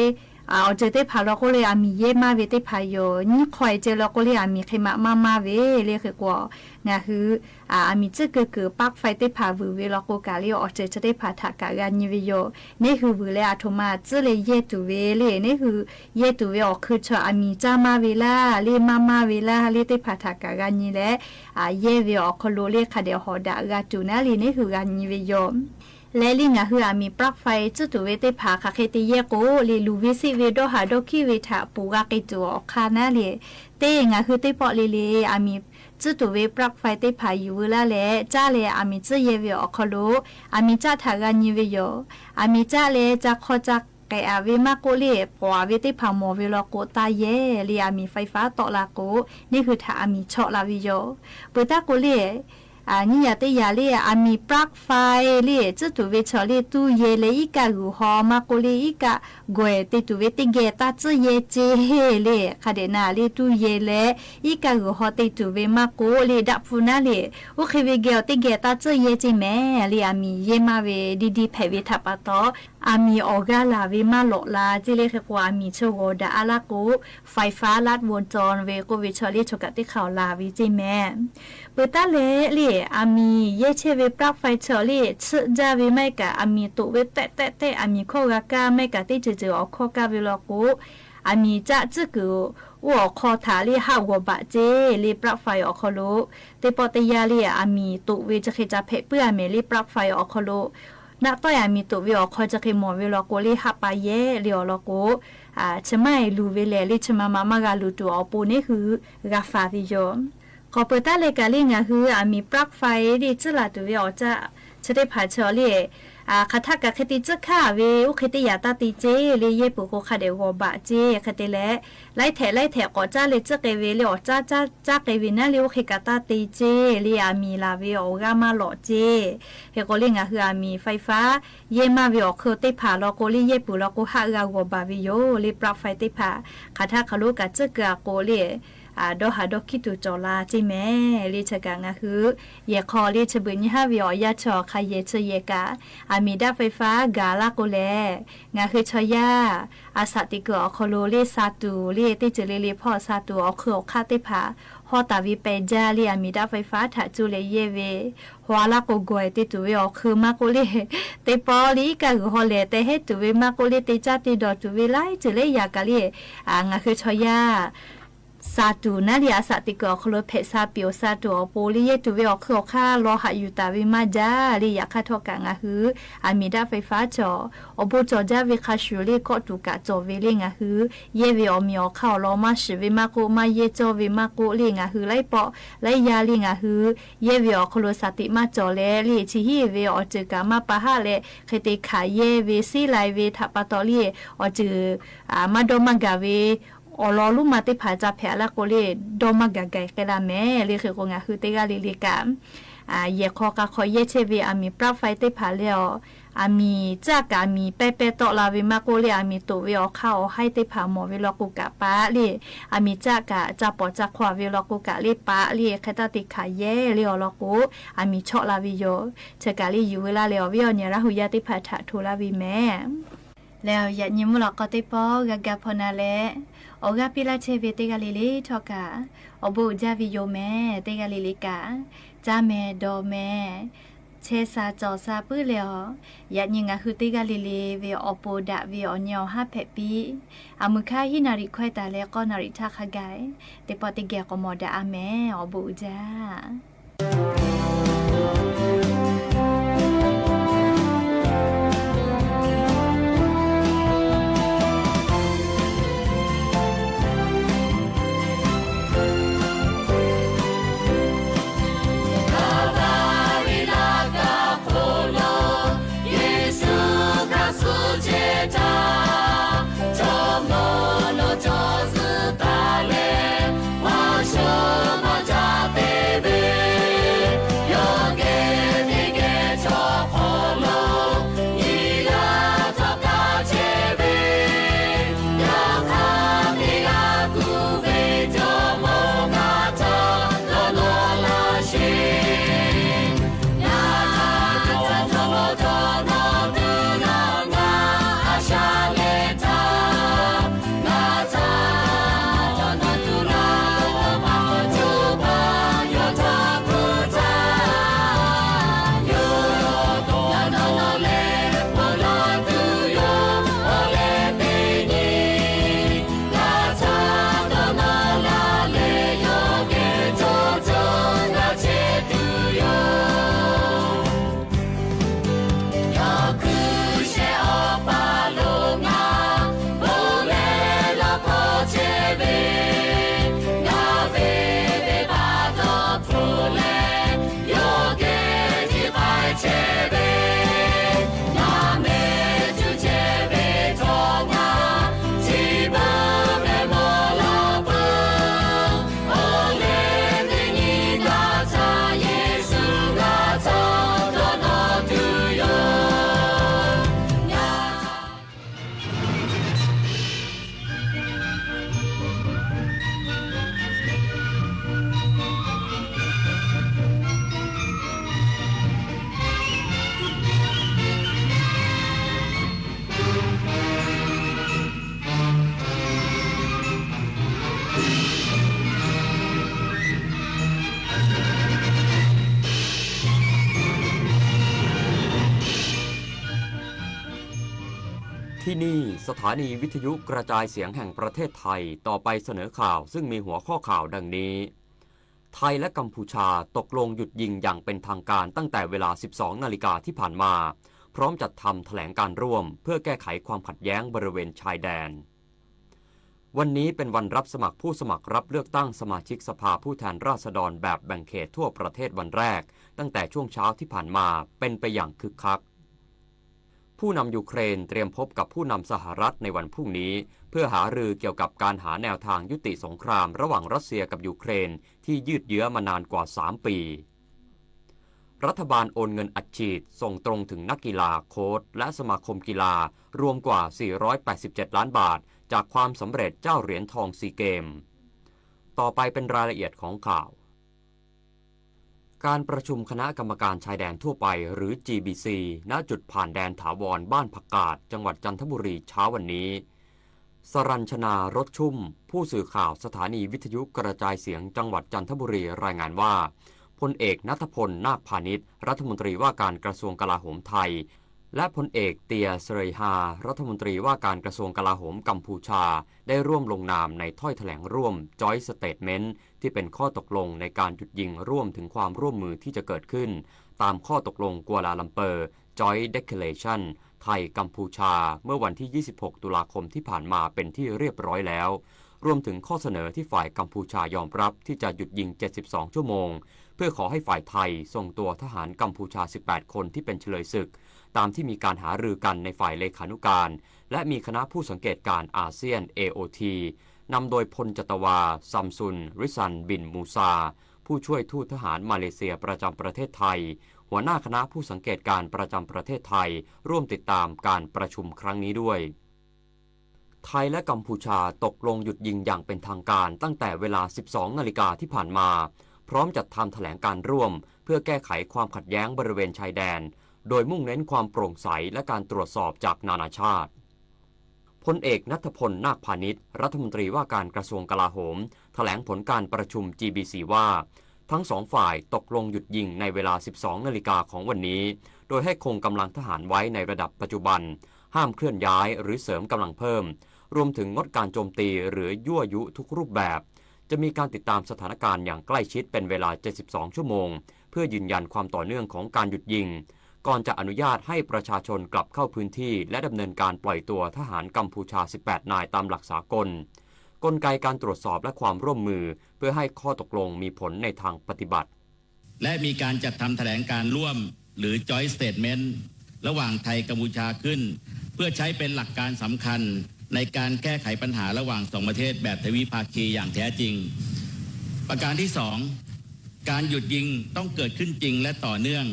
awˬ ceuˬ teˇ hpaˍ law k'o le aˬ miˍ yehˇ maˇ ve teˇ hpaˍ yoˬ. Nyiˇ hk'aw-e ceh law k'o le aˬ miˍ hk'e maꞈ maˇ maˇ ve le hk'e k'o, ngaˬ hui aˬ miˍ tcuhˉ kuiˬ kuiˬ paˆ faiˇ teˇ hpaˍ vuiˬ ve law k'o kaꞈ le awˬ ceuˬ chi teˇ hpaˍ htaꞈ kaꞈ g'a nyi ve yoˬ. Neˇ hui vuiˬ leh aˬ htoꞈ ma tcuhˉ leh yehˇ tuˬ ve le neˇ hui yehˇ tuˬ ve awˬ hk'eun chaw aˬ miˍ caˇ maˇ ve laˇ le maˇ maˇ ve laˇ le teˇ hpaˍ htaꞈ kaꞈ g'a nyi leh, yehˇ ve awˬ hk'aw lo le hk'a dehꞈ hawꞈ daꞈ g'a tuˬ naˉ le neˇ hui g'a nyi ve yoˬ. Leh le ngaˬ hui aˬ miˍ paˆ faiˇ tcuhˉ tuˬ ve teˇ hpaˍ hk'aˬ hk'e te yehˇ k'o le luˬ ve seˆ ve dawˇ haˍ dawˇ hkiˉ ve htaꞈ poˬ g'a k'ai tuˬ awˬ hk'aˇ naˉ le, teˇ ngaˬ hui teˇ pawˆ le le aˬ miˍ tcuhˉ tuˬ ve paˆ faiˇ teˇ hpaˍ yuˬ veu laˇ leh caˇ leh aˬ miˍ tcuhˉ yehˇ ve awˬ hk'aw lo aˬ miˍ caˆ htaꞈ g'a nyi ve yoˬ. Aˬ miˍ caˆ leh ca hk'aw ca k'ehꞈ-a ve maˇ k'oˆ le k'awꞈ-a ve teˇ hpaˍ mawˬ ve law k'o taˇ yehˇ le aˬ miˍ faiˇ faˉ tawˆ la k'o, neˇ hui htaꞈ aˬ miˍ chawˆ la ve yoˬ. Peuˬ taˉ k'o le nyiˇ yaꞈ teˇ yaꞈ le aˬ miˍ paˆ faiˇ le tcuhˉ tuˬ ve chaw le tuˇ yehˇ leh iˉ kaˆ g'uiˬ haw maˇ k'oˆ le iˉ kaˆ gawˬ-ehˍ te tuˬ ve teˇ geh taˇ tcuhˉ yehˇ ceˇ le hk'a dehꞈ na le tuˇ yehˇ leh iˉ kaˆ g'uiˬ haw te tuˬ ve maˇ k'oˆ le daꞈ hpu naˉ le, oˇ hk'e ve geh awˬ teˇ geh taˇ tcuhˉ yehˇ ceˇ mehˍ le aˬ miˍ yehˇ maˇ ve diˇ diˇ hpehꞈ ve htaꞈ pa taw, aˬ miˍ awˬ g'aˇ laˬ ve maˇ lawꞈ la ceˇ le hk'e k'o aˬ miˍ chaw g'awˬ daꞈ-a laˇ k'o, faiˇ faˉ laˇ bon cawˇ ve k'oˆ ve chaw le chaw kaꞈ teˇ hk'aˇ awˬ laˬ ve ceˇ mehˍ. Peuˬ taˉ leh le aˬ miˍ yehˇ chehˇ ve paˆ faiˇ chaw le tsuhˆ jaˇ ve maˇ heˆ kaꞈ aˬ miˍ toꞈ ve tehˆ tehˆ tehˆ aˬ miˍ hkawˇ g'a kaˇ maˇ heˆ kaꞈ teˇ ceuˬ ceuˬ awˬ hkawˇ kaˇ ve law k'o, aˬ miˍ caˆ tcuhˉ kuiˬ oˇ awˬ hk'aw htaꞈ le haˆ g'awˬ baꞈ ceˇ le paˆ faiˇ awˬ hk'aw lo, teˇ pawˆ teˇ yanˇ le aˬ miˍ toꞈ ve chi hk'e ca hpehꞈ puiˉ-a mehˍ le paˆ faiˇ awˬ hk'aw lo, naˆ tawˆ-e aˬ miˍ toꞈ ve awˬ hk'aw chi hk'e mawˬ ve law k'o le haˆ pa yehˇ le awˬ lawn k'o, chi maˇ heˆ luˬ ve lehˬ le chi ma ma maˇ g'a luˬ tuˬ awˬ pon neˇ hui g'a faˍ ve yoˬ. K'awꞈ peuˬ taˉ leh kaꞈ le ngaˬ hui aˬ miˍ paˆ faiˇ le tcuhˉ laˬ tuˬ ve awˬ caˆ chi teˇ hpaˍ chi awˬ le Hk'aˬ htaˆ kaꞈ hk'e te tcuhˉ hkanˇ ve oˇ hk'e teˇ yanˇ taˇ te ceˇ le, yehˇ peuˬ k'o hk'a dehꞈ g'awˬ baˬ ceˇ. Hk'e te leh, laiˉ htehꞈ laiˉ htehꞈ k'awꞈ caˉ leh tcuhˉ k'ai ve le, awˬ caˉ caˉ caˉ k'ai ve naˉ le, oˇ hk'e kaꞈ taˇ te ceˇ le, aˬ miˍ laˬ ve awˬ g'aˇ maˇ lawꞈ ceˇ. Hk'e k'o le ngaˬ hui aˬ miˍ faiˇ faˉ yehˇ maˇ ve awˬ hk'eun teˇ hpaˍ law k'o le, yehˇ peuˬ law k'o haˆ g'a g'awˬ baˬ ve yoˬ le, ปลั๊กไฟ teˇ hpaˍ hk'aˬ htaˆ hk'aˬ lo kaꞈ tcuhˉ keu a k'o le, dawˇ haˍ dawˇ hkiˉ tuˬ cawˬ la ceˇ mehˍ le. Chi kaꞈ ngaˬ hui yehˬ hk'aw le chi beuꞈ nyi haˉ ve awˬ yanˇ chi awˬ hk'a yehˬ chi yehˬ kaꞈ, aˬ miˍ daˆ faiˇ faˉ gaˬ laˇ k'o lehˬ, ngaˬ hui chaw yaˇ a shaꞈ teꞈ kuiˬ awˬ hk'aw lo le sa tuˬ le teˇ ceuˬ le le hpawˇ sa tuˬ awˬ hk'eun awˬ hk'aˇ teˇ hpaˍ hawˇ taˍ ve pehˬ jaˇ le, aˬ miˍ daˆ faiˇ faˉ htaꞈ cuˇ leh yehˇ ve haw a laˇ k'o gawˬ e te tuˬ ve awˬ hk'eun maˇ k'oˆ le, teˇ pawˆ le iˉ kaˆ g'uiˬ haw lehˬ te hehnˉ tuˬ ve maˇ k'oˆ le, te caˇ te dawˬ tuˬ ve laiˉ ceuˬ laiˉ yaꞈ kaꞈ le, ngaˬ hui chaw yaˇ sa tuˬ naˉ le, a shaꞈ teꞈ kuiˬ awˬ hk'aw lo hpehꞈ sha piˍ awˬ sa tuˬ awˬ pon le yehˇ tuˬ ve awˬ hk'eun awˬ hk'aˇ law haꞈ yuˬ taˍ ve maˇ jaˇ le. Yaꞈ hk'aˇ htawˇ kaꞈ ngaˬ hui aˬ miˍ daˆ faiˇ faˉ cawˬ awˬ bon cawˬ jaˇ ve hk'a shuˍ le, kawˆ tuˬ kaꞈ cawˬ ve le, ngaˬ hui yehˇ ve awˬ miˍ awˬ hk'aˇ awˬ lawn maˇ shiˍ ve maˇ k'oˆ, maˇ yehˇ cawˇ ve maˇ k'oˆ le, ngaˬ hui laiˉ pawˆ laiˉ yaˇ le ngaˬ hui yehˇ ve awˬ hk'aw lo shaˍ tiꞈ maˇ cawˬ leh le, chi hiˉ ve awˬ ceuˬ kaꞈ maˇ pa haˆ leh hk'e te hkanˍ yehˇ ve, seˉ lai ve htaꞈ pa taw le, awˬ ceuˬ maˇ dawˇ maˇ gaˬ ve awˬ lawn lonˉ ma teˇ hpaˍ ca hpehꞈ a laˇ k'o le, dawˇ maˇ gaˬ gaˬ k'ai la mehˍ le. Hk'e k'o ngaˬ hui teˇ g'aˇ le le kaꞈ, yehˬ hk'aw k'a hk'aw yehˇ chehˇ ve aˬ miˍ ปลั๊กไฟ teˇ hpaˍ leh awˬ, aˬ miˍ caˇ kaꞈ aˬ miˍ pehˇ pehˇ tawˆ la ve maˇ k'oˆ le, aˬ miˍ toꞈ ve awˬ hk'aˇ awˬ haiˉ teˇ hpaˍ mawˬ ve law k'o kaꞈ paˆ le, aˬ miˍ caˇ kaꞈ ca pawˍ ca hk'aw ve law k'o kaꞈ le paˆ le, hk'e taˇ te hkanˍ yehˇ le awˬ lawn k'o, aˬ miˍ chawˆ la ve yoˬ. Chi kaꞈ le yuˬ veu laˇ leh awˬ viˉ awˬ nyi Laˇ huˍ yaˇ teˇ hpaˍ htaꞈ hto laˇ ve mehˍ. Leh yaꞈ nyi mvuhˇ lawꞈ k'aw teˇ pawˆ g'a ga hpaw na leh, awˬ g'aˇ piˇ laˇ chehˇ ve teˇ g'aˇ le le htawˇ kaꞈ, awˬ bon uiˍ jaˇ ve yoˬ mehˍ. Teˇ g'aˇ le le kaꞈ, caˇ mehˍ dawˬ mehˍ, chehˇ sha cawˬ sha puiˉ leh awˬ, yaꞈ nyi ngaˬ hui teˇ g'aˇ le le ve awˬ pon daꞈ ve awˬ nyi awˬ haˉ hpehꞈ piˇ. Aˬ mui hk'aˇ hiˉ naˍ riˍ hkawehˇ taˍ leh k'awˇ naˍ riˍ htaˇ hk'a gaˬ, teˇ pawˆ teˇ geh k'awꞈ mawˬ daꞈ a mehˍ. Awˬ bon uiˍ jaˇ. ที่นี่สถานีวิทยุกระจายเสียงแห่งประเทศไทย ต่อไปเสนอข่าวซึ่งมีหัวข้อข่าวดังนี้ ไทยและกัมพูชาตกลงหยุดยิงอย่างเป็นทางการตั้งแต่เวลา สิบสองนาฬิกาที่ผ่านมา พร้อมจัดทำแถลงการร่วมเพื่อแก้ไขความขัดแย้งบริเวณชายแดน วันนี้เป็นวันรับสมัครผู้สมัครรับเลือกตั้งสมาชิกสภาผู้แทนราษฎรแบบแบ่งเขตทั่วประเทศวันแรก ตั้งแต่ช่วงเช้าที่ผ่านมาเป็นไปอย่างคึกคัก ผู้นำยูเครนเตรียมพบกับผู้นำสหรัฐในวันพรุ่งนี้ เพื่อหารือเกี่ยวกับการหาแนวทางยุติสงครามระหว่างรัสเซียกับยูเครนที่ยืดเยื้อมานานกว่า สาม ปี รัฐบาลโอนเงินอัดฉีดส่งตรงถึงนักกีฬา โค้ช และสมาคมกีฬา รวมกว่า 487 ล้านบาท จากความสำเร็จเจ้าเหรียญทองซีเกม ต่อไปเป็นรายละเอียดของข่าว การประชุมคณะกรรมการชายแดนทั่วไป หรือ จีบีซี ณ จุดผ่านแดนถาวรบ้านผักกาด จังหวัดจันทบุรี เช้าวันนี้ สรัญชนา รสชุ่ม ผู้สื่อข่าวสถานีวิทยุกระจายเสียงจังหวัดจันทบุรี รายงานว่า พลเอกณัฐพล นาคพานิช รัฐมนตรีว่าการกระทรวงกลาโหมไทย และพลเอกเตีย เสรีฮา รัฐมนตรีว่าการกระทรวงกลาโหมกัมพูชา ได้ร่วมลงนามในถ้อยแถลงร่วม Joint Statement ที่เป็นข้อตกลงในการหยุดยิงร่วมถึงความร่วมมือที่จะเกิดขึ้น ตามข้อตกลงกัวลาลัมเปอร์ Joint Declaration ไทยกัมพูชา เมื่อวันที่ 26 ตุลาคมที่ผ่านมาเป็นที่เรียบร้อยแล้ว รวมถึงข้อเสนอที่ฝ่ายกัมพูชายอมรับที่จะหยุดยิง 72 ชั่วโมง เพื่อขอให้ฝ่ายไทยส่งตัวทหารกัมพูชา 18 คนที่เป็นเฉลยศึก ตามที่มีการหารือกันในฝ่ายเลขานุการ และมีคณะผู้สังเกตการณ์อาเซียน เอโอที นำโดยพลจัตวา ซัมซุน ริซัน บินมูซา ผู้ช่วยทูตทหารมาเลเซียประจำประเทศไทย หัวหน้าคณะผู้สังเกตการณ์ประจำประเทศไทย ร่วมติดตามการประชุมครั้งนี้ด้วย ไทยและกัมพูชาตกลงหยุดยิงอย่างเป็นทางการตั้งแต่เวลา สิบสอง นาฬิกาที่ผ่านมา พร้อมจัดทำแถลงการร่วม เพื่อแก้ไขความขัดแย้งบริเวณชายแดน โดยมุ่งเน้นความโปร่งใสและการตรวจสอบจากนานาชาติ พลเอกณัฐพล นาคพานิช รัฐมนตรีว่าการกระทรวงกลาโหม แถลงผลการประชุม จีบีซี ว่า ทั้งสองฝ่ายตกลงหยุดยิงในเวลา สิบสอง นาฬิกาของวันนี้ โดยให้คงกำลังทหารไว้ในระดับปัจจุบัน ห้ามเคลื่อนย้ายหรือเสริมกำลังเพิ่ม รวมถึงงดการโจมตีหรือยั่วยุทุกรูปแบบ จะมีการติดตามสถานการณ์อย่างใกล้ชิดเป็นเวลา 72 ชั่วโมง เพื่อยืนยันความต่อเนื่องของการหยุดยิง ก่อนจะอนุญาตให้ประชาชนกลับเข้าพื้นที่ และดำเนินการปล่อยตัวทหารกัมพูชา 18 นายตามหลักสากล กลไกการตรวจสอบและความร่วมมือ เพื่อให้ข้อตกลงมีผลในทางปฏิบัติ และมีการจัดทำแถลงการร่วม หรือ Joint Statement ระหว่างไทยกัมพูชาขึ้น เพื่อใช้เป็นหลักการสำคัญในการแก้ไขปัญหาระหว่างสองประเทศแบบทวิภาคีอย่างแท้จริง ประการที่สอง การหยุดยิงต้องเกิดขึ้นจริงและต่อเนื่อง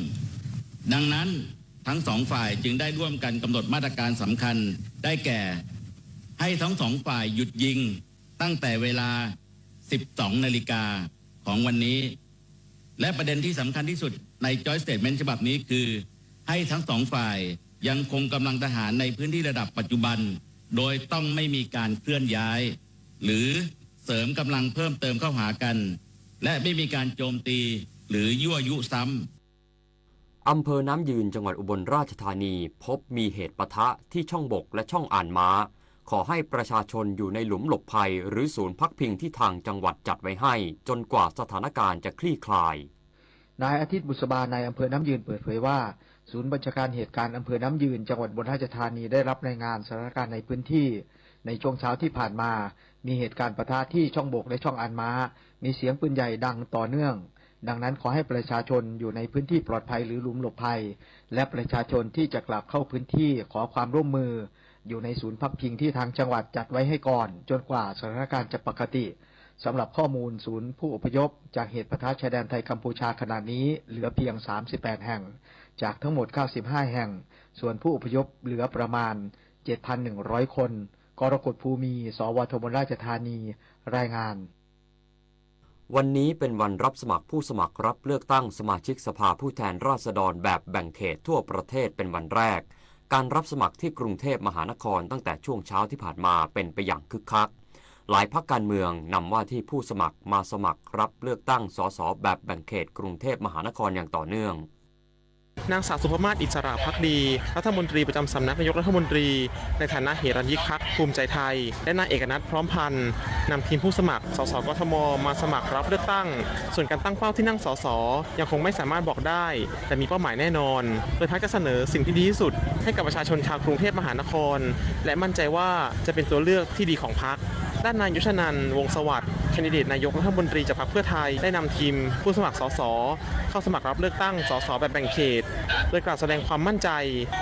ดังนั้นทั้งสองฝ่ายจึงได้ร่วมกันกำหนดมาตรการสำคัญ ได้แก่ ให้ทั้งสองฝ่ายหยุดยิงตั้งแต่เวลา สิบสอง นาฬิกาของวันนี้ และประเด็นที่สำคัญที่สุดใน Joint Statement ฉบับนี้คือ ให้ทั้งสองฝ่ายยังคงกำลังทหารในพื้นที่ระดับปัจจุบัน โดยต้องไม่มีการเคลื่อนย้าย หรือเสริมกำลังเพิ่มเติมเข้าหากัน และไม่มีการโจมตีหรือยั่วยุซ้ำ อำเภอน้ำยืน จังหวัดอุบลราชธานี พบมีเหตุปะทะที่ช่องบกและช่องอ่านม้า ขอให้ประชาชนอยู่ในหลุมหลบภัยหรือศูนย์พักพิงที่ทางจังหวัดจัดไว้ให้ จนกว่าสถานการณ์จะคลี่คลาย นายอาทิตย์ บุษบา นายอำเภอน้ำยืนเปิดเผยว่า ศูนย์บัญชาการเหตุการณ์อำเภอน้ำยืน จังหวัดอุบลราชธานีได้รับรายงานสถานการณ์ในพื้นที่ ในช่วงเช้าที่ผ่านมา มีเหตุการณ์ปะทะที่ช่องบกและช่องอ่านม้า มีเสียงปืนใหญ่ดังต่อเนื่อง ดังนั้นขอให้ประชาชนอยู่ในพื้นที่ปลอดภัยหรือหลุมหลบภัย และประชาชนที่จะกลับเข้าพื้นที่ขอความร่วมมือ อยู่ในศูนย์พักพิงที่ทางจังหวัดจัดไว้ให้ก่อน จนกว่าสถานการณ์จะปกติ สำหรับข้อมูลศูนย์ผู้อพยพจากเหตุปะทะชายแดนไทยกัมพูชาขณะนี้เหลือเพียง สามสิบแปด แห่ง จากทั้งหมด เก้าสิบห้า แห่ง ส่วนผู้อพยพเหลือประมาณ เจ็ดพันหนึ่งร้อย คน กรกฎ ภูมี สวท อุบลราชธานี รายงาน วันนี้เป็นวันรับสมัครผู้สมัครรับเลือกตั้งสมาชิกสภาผู้แทนราษฎรแบบแบ่งเขตทั่วประเทศเป็นวันแรก การรับสมัครที่กรุงเทพมหานครตั้งแต่ช่วงเช้าที่ผ่านมาเป็นไปอย่างคึกคัก หลายพรรคการเมืองนำว่าที่ผู้สมัครมาสมัครรับเลือกตั้ง สส แบบแบ่งเขตกรุงเทพมหานครอย่างต่อเนื่อง นางสาวสุภมาศ อิสระภักดี รัฐมนตรีประจำสำนักนายกรัฐมนตรี ในฐานะเหรัญญิกพรรคภูมิใจไทย และนายเอกนัท พร้อมพันธ์ นำทีมผู้สมัคร สส กทม มาสมัครรับเลือกตั้ง ส่วนการตั้งเป้าที่นั่ง สส ยังคงไม่สามารถบอกได้ แต่มีเป้าหมายแน่นอน โดยพรรคจะเสนอสิ่งที่ดีที่สุดให้กับประชาชนชาวกรุงเทพมหานคร และมั่นใจว่าจะเป็นตัวเลือกที่ดีของพรรค ด้านนายยุชนันท์ วงศ์สวัสดิ์ แคนดิเดตนายกรัฐมนตรีจากพรรคเพื่อไทย ได้นำทีมผู้สมัคร สส เข้าสมัครรับเลือกตั้ง สส แบบแบ่งเขต โดยกล่าวแสดงความมั่นใจ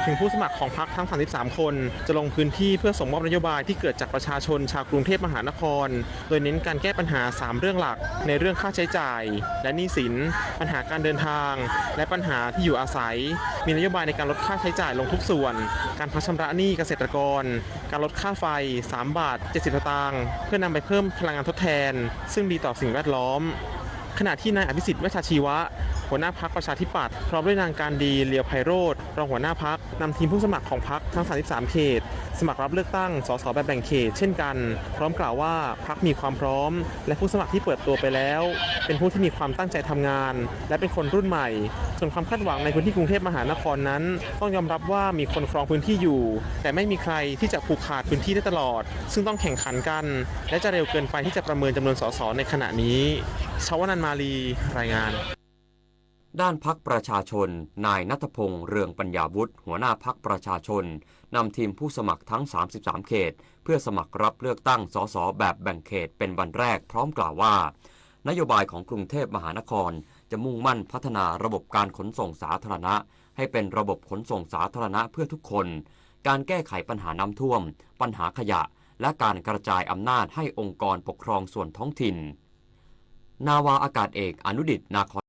ถึงผู้สมัครของพรรคทั้ง สามสิบสาม คน จะลงพื้นที่เพื่อส่งมอบนโยบายที่เกิดจากประชาชนชาวกรุงเทพมหานคร โดยเน้นการแก้ปัญหา สาม เรื่องหลัก ในเรื่องค่าใช้จ่าย และหนี้สิน ปัญหาการเดินทาง และปัญหาที่อยู่อาศัย มีนโยบายในการลดค่าใช้จ่ายลงทุกส่วน การพักชำระหนี้เกษตรกร การลดค่าไฟ สาม บาท เจ็ดสิบ สตางค์ เพื่อนำไปเพิ่มพลังงานทดแทน ซึ่งดีต่อสิ่งแวดล้อม ขณะที่นายอภิสิทธิ์ เวชชาชีวะ หัวหน้าพรรคประชาธิปัตย์ พร้อมด้วยนางการดี เลียวไพโรจน์ รองหัวหน้าพรรค นำทีมผู้สมัครของพรรคทั้ง สามสิบสาม เขต สมัครรับเลือกตั้ง สส แบบแบ่งเขต เช่นกัน พร้อมกล่าวว่าพรรคมีความพร้อม และผู้สมัครที่เปิดตัวไปแล้ว เป็นผู้ที่มีความตั้งใจทำงาน และเป็นคนรุ่นใหม่ ส่วนความคาดหวังในพื้นที่กรุงเทพมหานครนั้น ต้องยอมรับว่ามีคนครองพื้นที่อยู่ แต่ไม่มีใครที่จะผูกขาดพื้นที่ได้ตลอด ซึ่งต้องแข่งขันกัน และจะเร็วเกินไปที่จะประเมินจำนวน สส ในขณะนี้ ชวนันท์ มาลี รายงาน ด้านพรรคประชาชน นายณัฐพงษ์ เรืองปัญญาวุฒิ หัวหน้าพรรคประชาชน นำทีมผู้สมัครทั้ง สามสิบสาม เขต เพื่อสมัครรับเลือกตั้ง สส แบบแบ่งเขตเป็นวันแรก พร้อมกล่าวว่า นโยบายของกรุงเทพมหานคร จะมุ่งมั่นพัฒนาระบบการขนส่งสาธารณะ ให้เป็นระบบขนส่งสาธารณะเพื่อทุกคน การแก้ไขปัญหาน้ำท่วม ปัญหาขยะ และการกระจายอำนาจให้องค์กรปกครองส่วนท้องถิ่น นาวาอากาศเอก อนุดิษฐ์ นาคอน